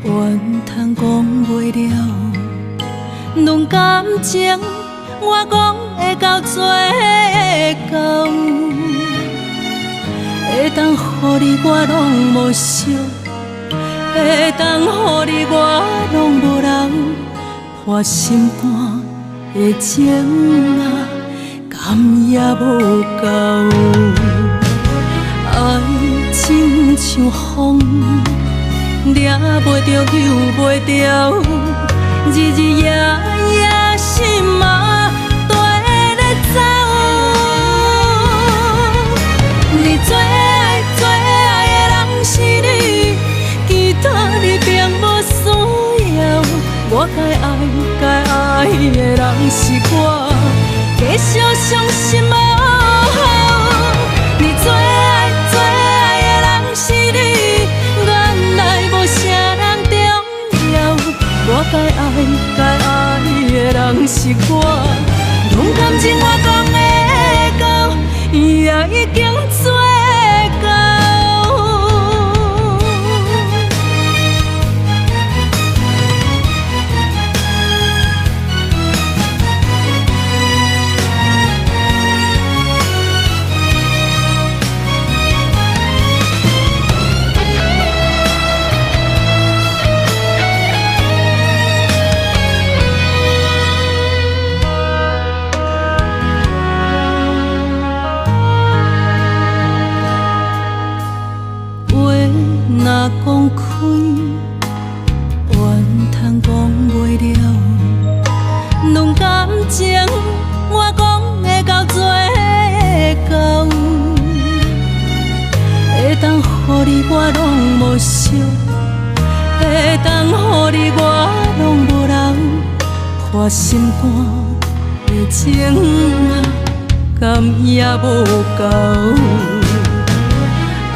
怨叹講袂了，論感情，我講會到做到。會當予你我攏無惜，會當予你我攏無留，破心肝的情啊，敢也無夠？愛親像風，掠袂著，救袂著，日日夜夜心嘛綴咧走。你最愛最愛的人是你，其他你並無需要。我該愛該愛的人是我，繼續傷心無效。你最愛最愛的人是你，原來無啥人重要。我該愛該愛的人是我，論感情我講會到，也已經做到。話若講開，怨嘆講袂了，論感情，我講會到做到。會當予你我攏無惜，會當予你我攏無留，破心肝的情啊，敢也無夠？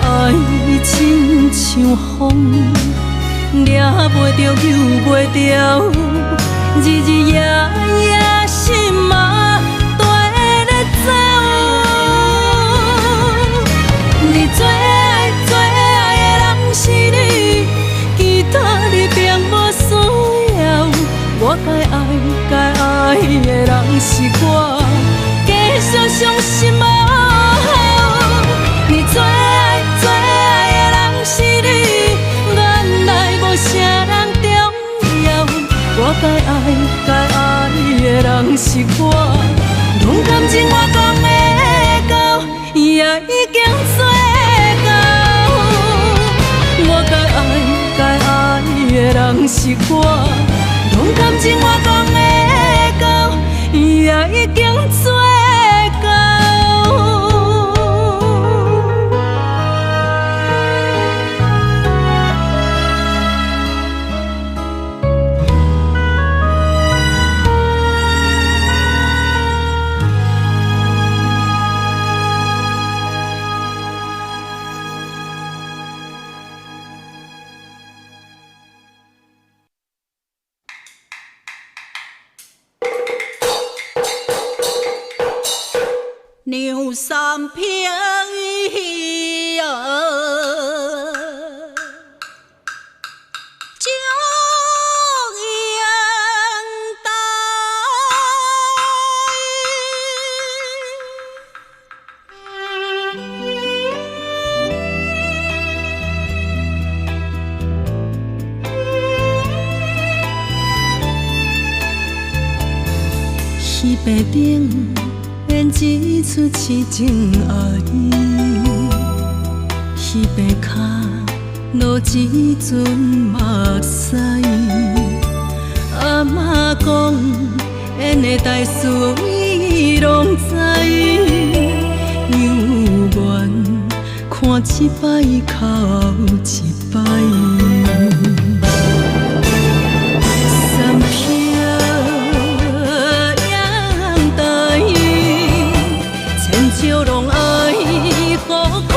愛親像風，掠袂著，救袂著，日日夜夜心嘛綴咧走。你最愛最愛的人是你，其他你並無需要。我該愛該愛的人是我，繼續傷心無效。你最愛最愛的人是你，原來無啥人重要。我該愛該愛的人是我，論感情我講會到，也已經做到。我該愛該愛的人是我，論感情我講會到，也已經做到。兩三片酒饮台。彼暝顶演一出痴情爱，彼暝跤落一阵目屎。阿嬷讲，缘的代事伊攏知，有缘看一擺哭一擺。三片阳台，千秋拢爱何苦？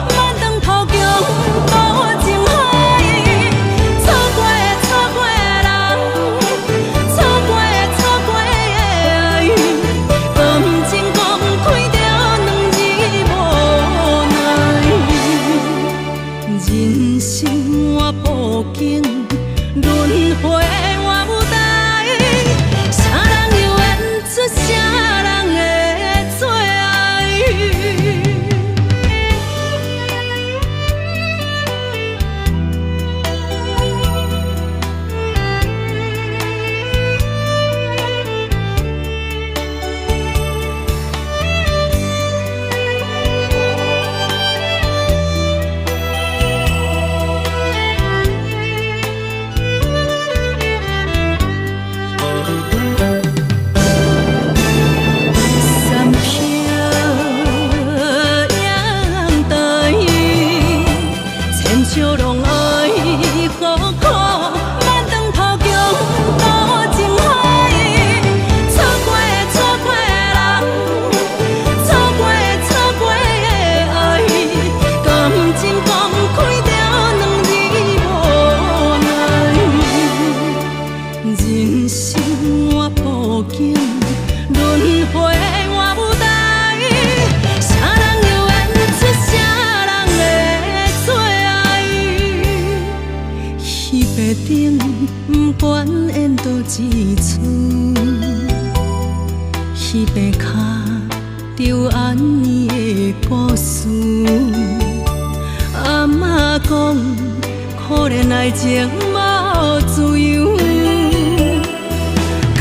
万当土强渡情海，错过错过人，错过错过爱，感情讲开著两字无奈。人生换布景，輪迴換舞台，啥人又演出啥人的最愛？三漂陽台，千笑攏愛苦苦，萬轉頭強渡情海。錯過錯過人，錯過錯過愛，感情講開著兩字無奈。人生換布景，輪迴換舞台，啥人又演出啥人的最愛？彼暝燈不管演倒一出，彼暝跤著按呢的故事。阿嬤講，可憐愛情無自由。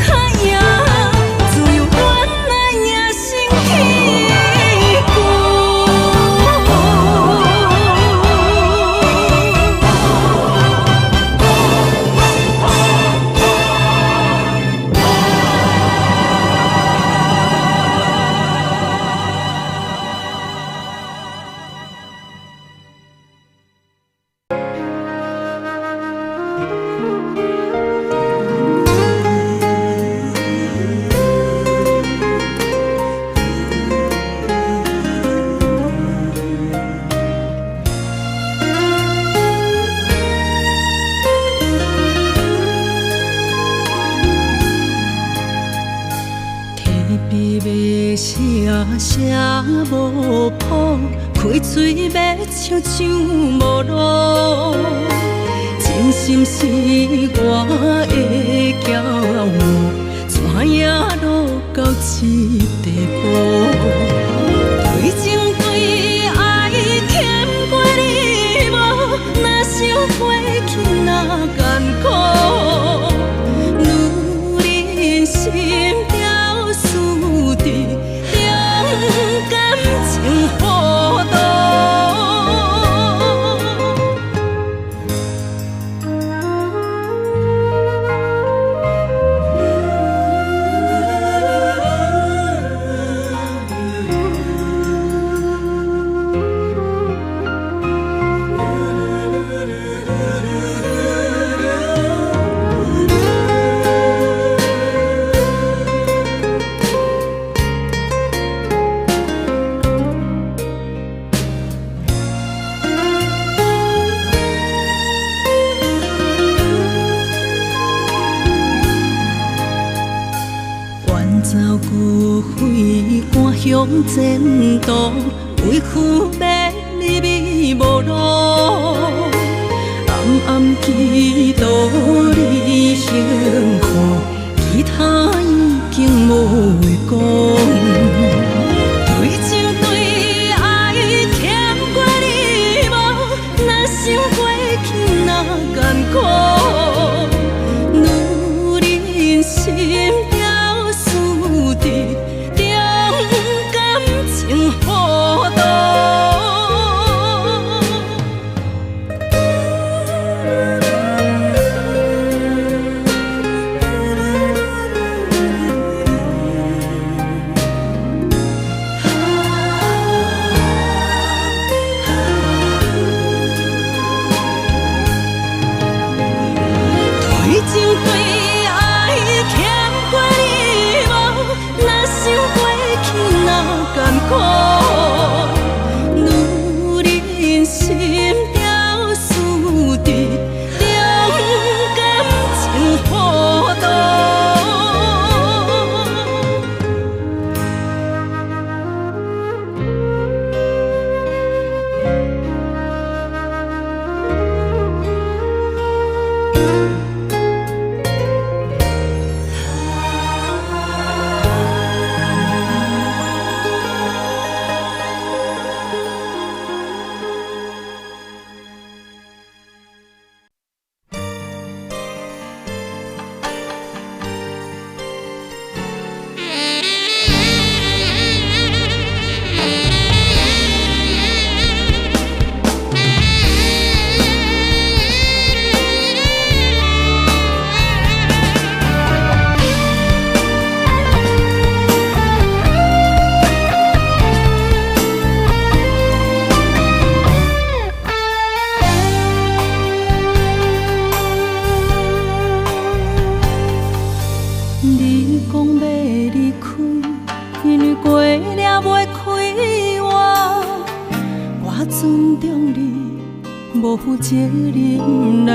較贏自由原來贏身軀久。提筆欲寫寫無譜，開喙欲唱唱無路。真心是我的驕傲，怎樣落到這地步？對情對愛欠過你無？若想過去若艱苦，女人心吊死佇中感情糊塗。遠走孤飛趕向前途，為何欲入迷無路？暗暗祈禱你幸福，其他已經無話講。對情對愛欠過你無？若想過去若艱苦，女人心吊死佇中感情糊塗。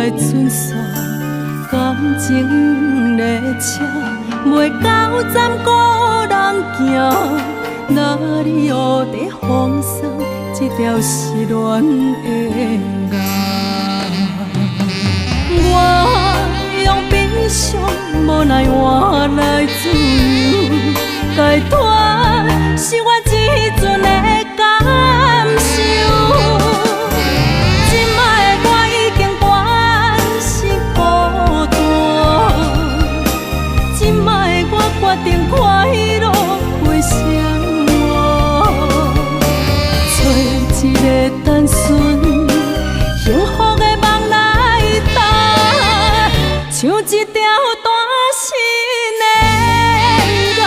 來準煞，感情列車袂到站孤人行，哪里烏佇風霜，這條失戀的路。我用悲傷無奈換來自由，解脫是我這陣的感受。這擺的我已經慣是孤單，這擺的我決定快樂過生活，找一个單純幸福的夢來搭，像一條單身的魚。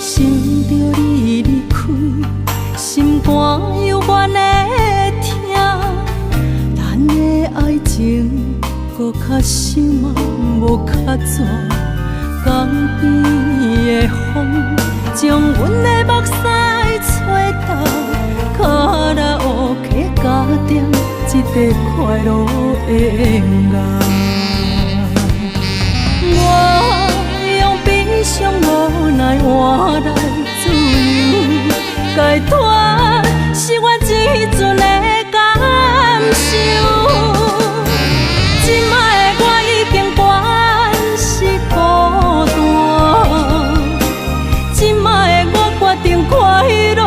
想著你離開，心肝猶原會疼。咱的愛情閣較深嘛，無較逝。江邊的風將阮的目屎吹干，卡拉 OK 加點這塊快樂的樂。我用悲傷無奈換來自由，解脫是我這陣的感受。這擺的我已經慣是孤單，這擺的我決定快樂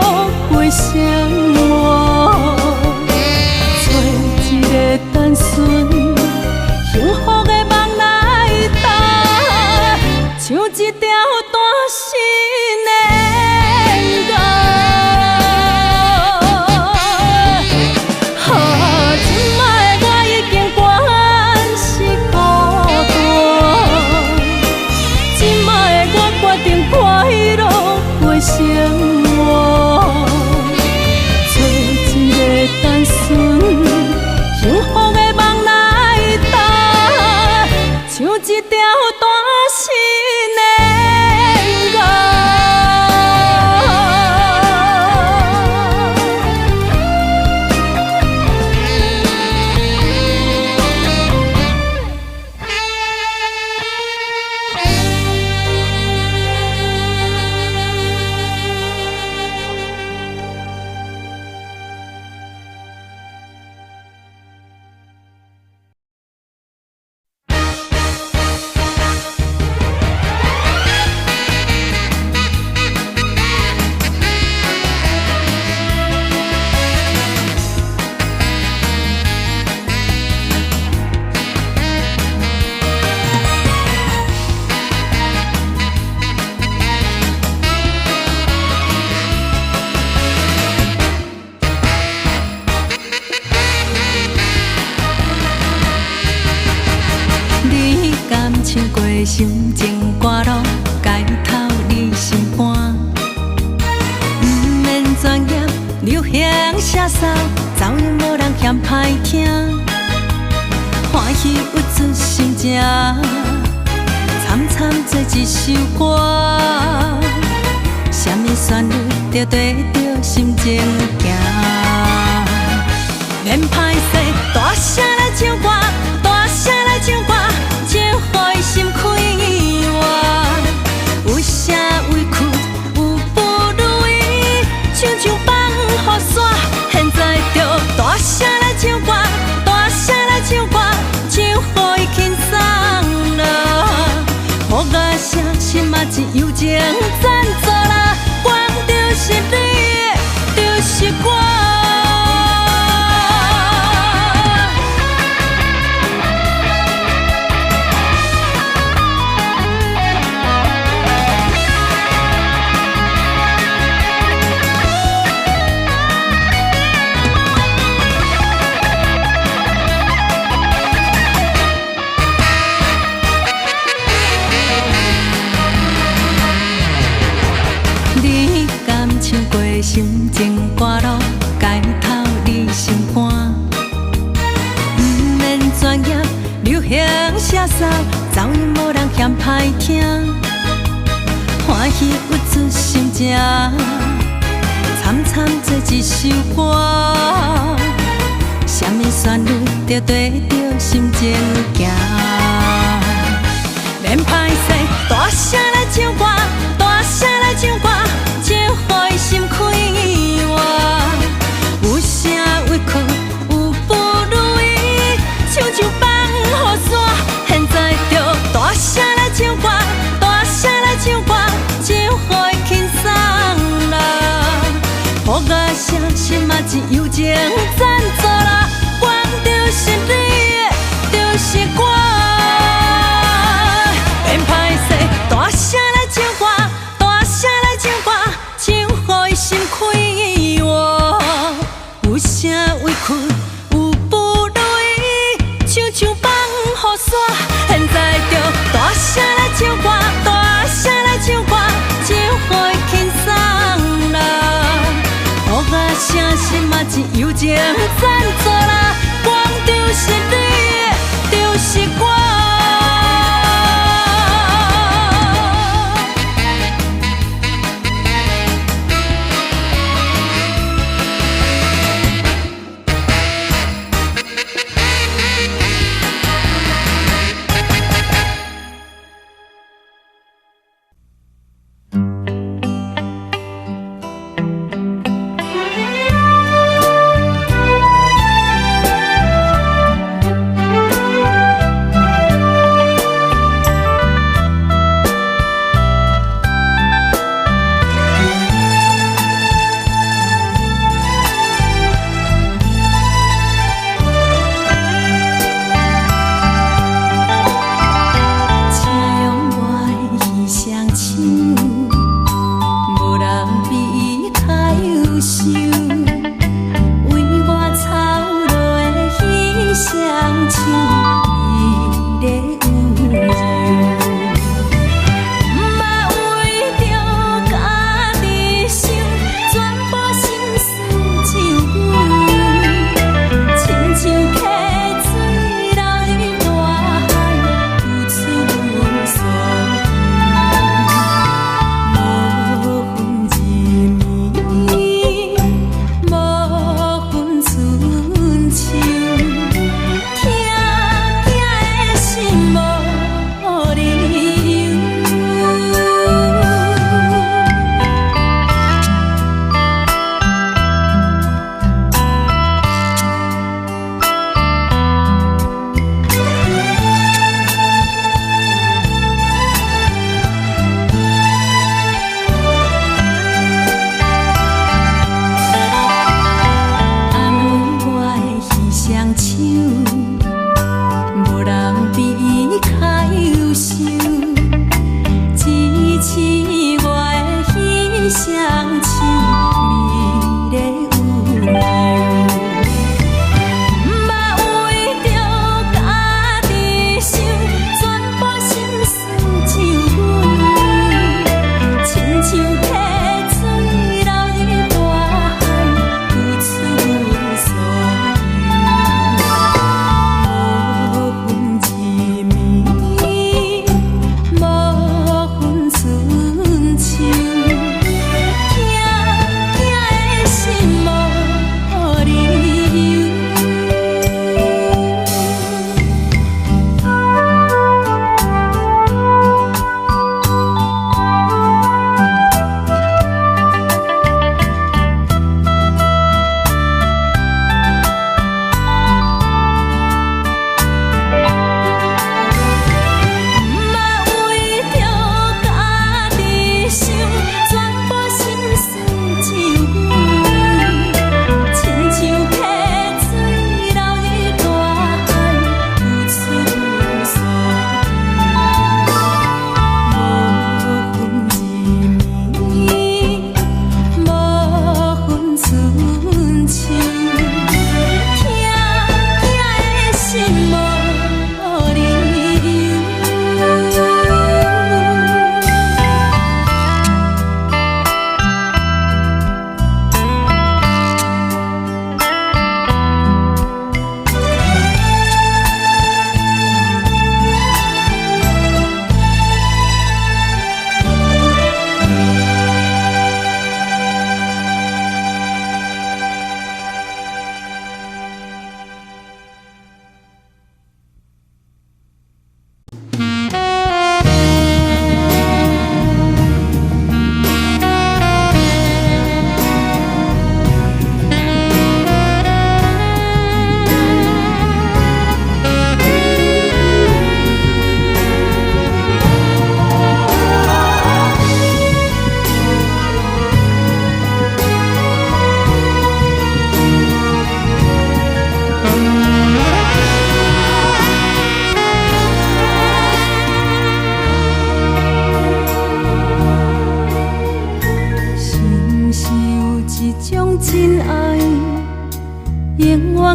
過生活，找一个單純幸福的夢來搭，像一條單身的魚。啊，這擺的我已經慣是孤單，這擺的我決定快樂過生活，找一个單純幸福的夢來搭，像一條單身的魚。你敢唱過心情歌路，解透你心肝？毋免專業，流行寫捎，噪音無人嫌歹聽。歡喜鬱卒心情，慘慘做一首歌。啥物旋律就跟著心情行。免歹勢，大聲來唱歌，大聲來唱歌，唱予伊心快活。有啥委屈，有不如意，唱唱放予煞。現在就大聲來唱歌，大聲來唱歌，唱予伊輕鬆啦。予我聲心仔自由情振作啦，管就是你，就是我。心情歌路，街頭你心肝。毋免專業，流行寫捎，噪音無人嫌歹聽。歡喜鬱卒心情，參參做一首歌。啥物旋律就對著心情行。免歹勢，大聲來唱歌，大聲來唱歌，唱予伊心快活。有啥委屈，有不如意，唱唱放予煞。現在就大聲來唱歌，大聲來唱歌，唱予伊輕鬆啦。予我聲心仔一友情贊助啦，管就是你的，就是我。免歹勢，大聲來唱歌，大聲來唱歌，唱予伊心快活。有啥委屈，有不如意，唱唱放予煞。現在就大聲來唱歌，大聲來唱歌，唱予伊輕鬆啦。予我聲心仔一友情贊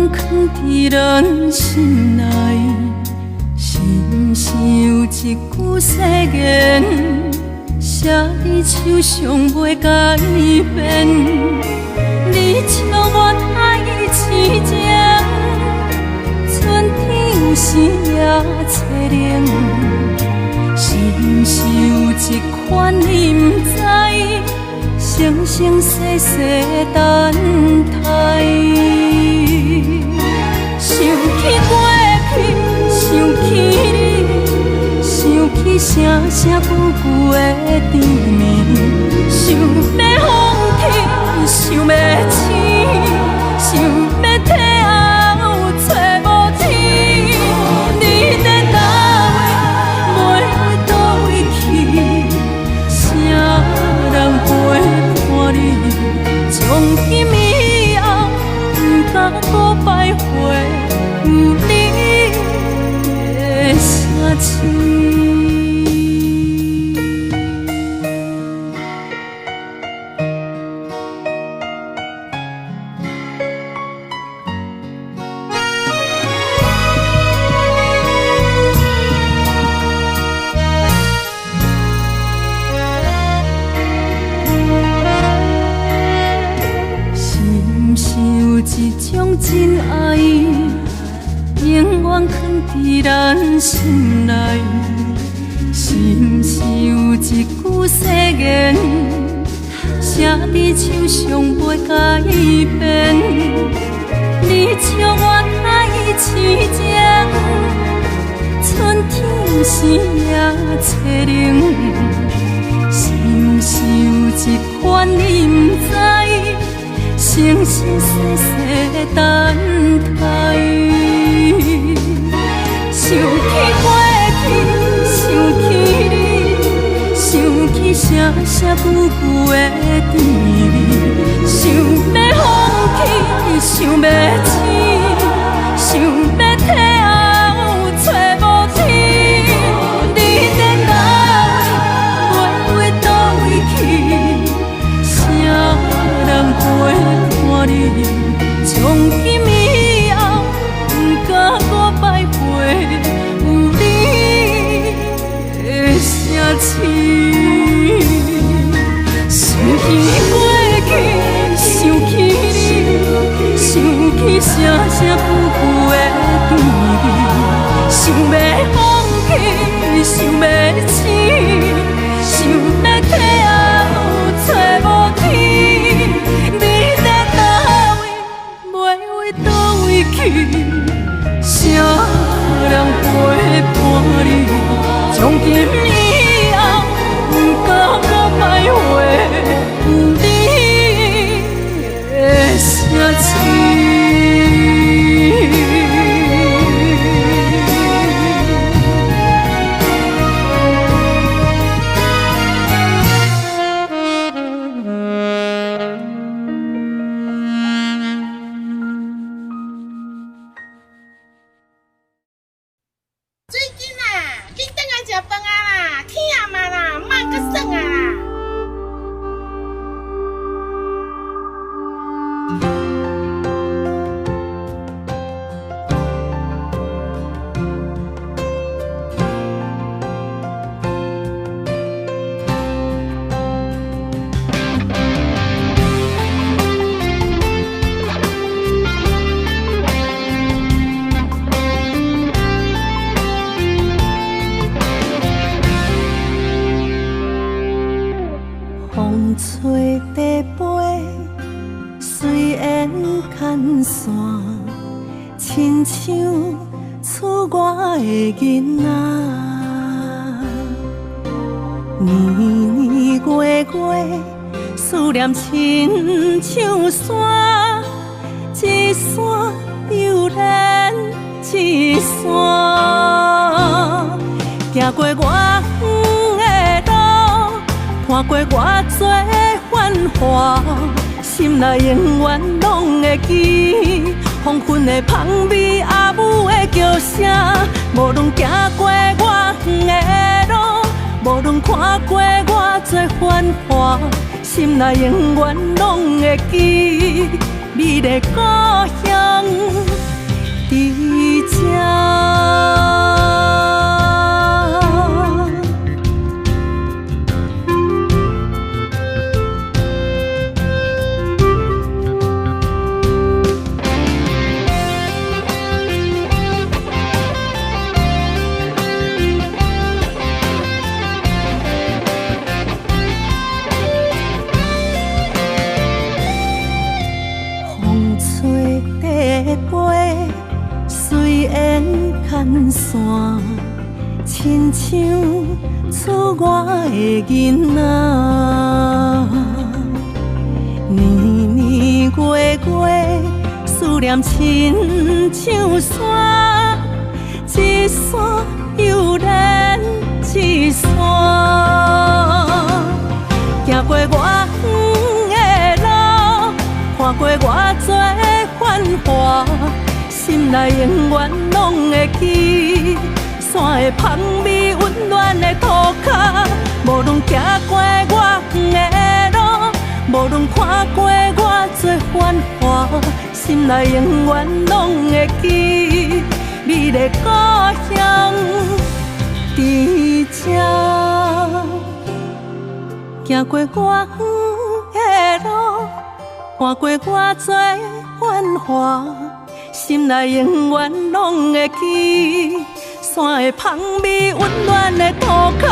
囥佇咱心內。是毋是有一句誓言，寫佇手上袂改變？你笑我太痴情，春天有時也凄冷。是毋是有一款你毋知？生生世世等待。想起過去，想起你，想起聲聲句句的甜蜜，想欲放棄，想欲醒，想欲退後揣無天。你佇佗位，欲佗位去？啥人陪伴你？從今以後，毋敢閣徘徊有你的城市。是毋是有一種真愛，永遠囥佇咱心內？是毋是有一句誓言，寫佇手上袂改變？你笑我太痴情，春天有時也凄冷。是毋是有一款你毋知？生生世世等待。想起過去，想起你，想起聲聲句句的甜蜜，想欲放棄，想欲醒，想欲退後揣無天。你佇佗位，欲佗位去？啥人陪伴你？從今以後，毋敢閣徘徊有你的城市。想起過去，想起你，想起聲聲句句的甜蜜，想欲放棄，想欲醒，想欲退後揣無天。你佇佗位，欲佗位去？啥人陪伴你？從今以後，毋敢閣徘徊有你的城市。水緊啦，緊轉來食飯啊啦，疼嘛啦，莫閣耍啊啦！風吹地飛，隨緣牽線，親像厝外的囡仔。年年月月，思念親像山，一山又連一山。行過偌遠的路，看過偌濟繁華，心內永遠攏會記。黃昏的香味，阿母的叫聲，無論行過偌遠的路，無論看過偌濟繁華，心內永遠攏會記。美麗故鄉。佇這。風吹地飛，隨緣牽線，親像厝外的囡仔。年年月月，思念親像山，一山又連一山。行過偌遠的路，看過偌濟繁華，心內永遠攏會記山的香味，溫暖的塗跤。無論行過偌遠的路，無論看過偌濟繁華，心內永遠攏會記美麗故鄉佇這。行過偌遠的路，看過偌濟繁華，心內永遠攏會記山的香味，溫暖的塗跤。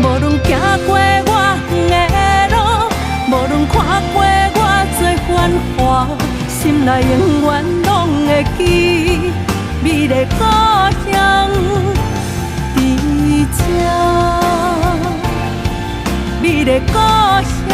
無論行過偌遠的路，無論看過偌濟繁華，心內永遠攏會記美麗故鄉佇這。美麗故鄉。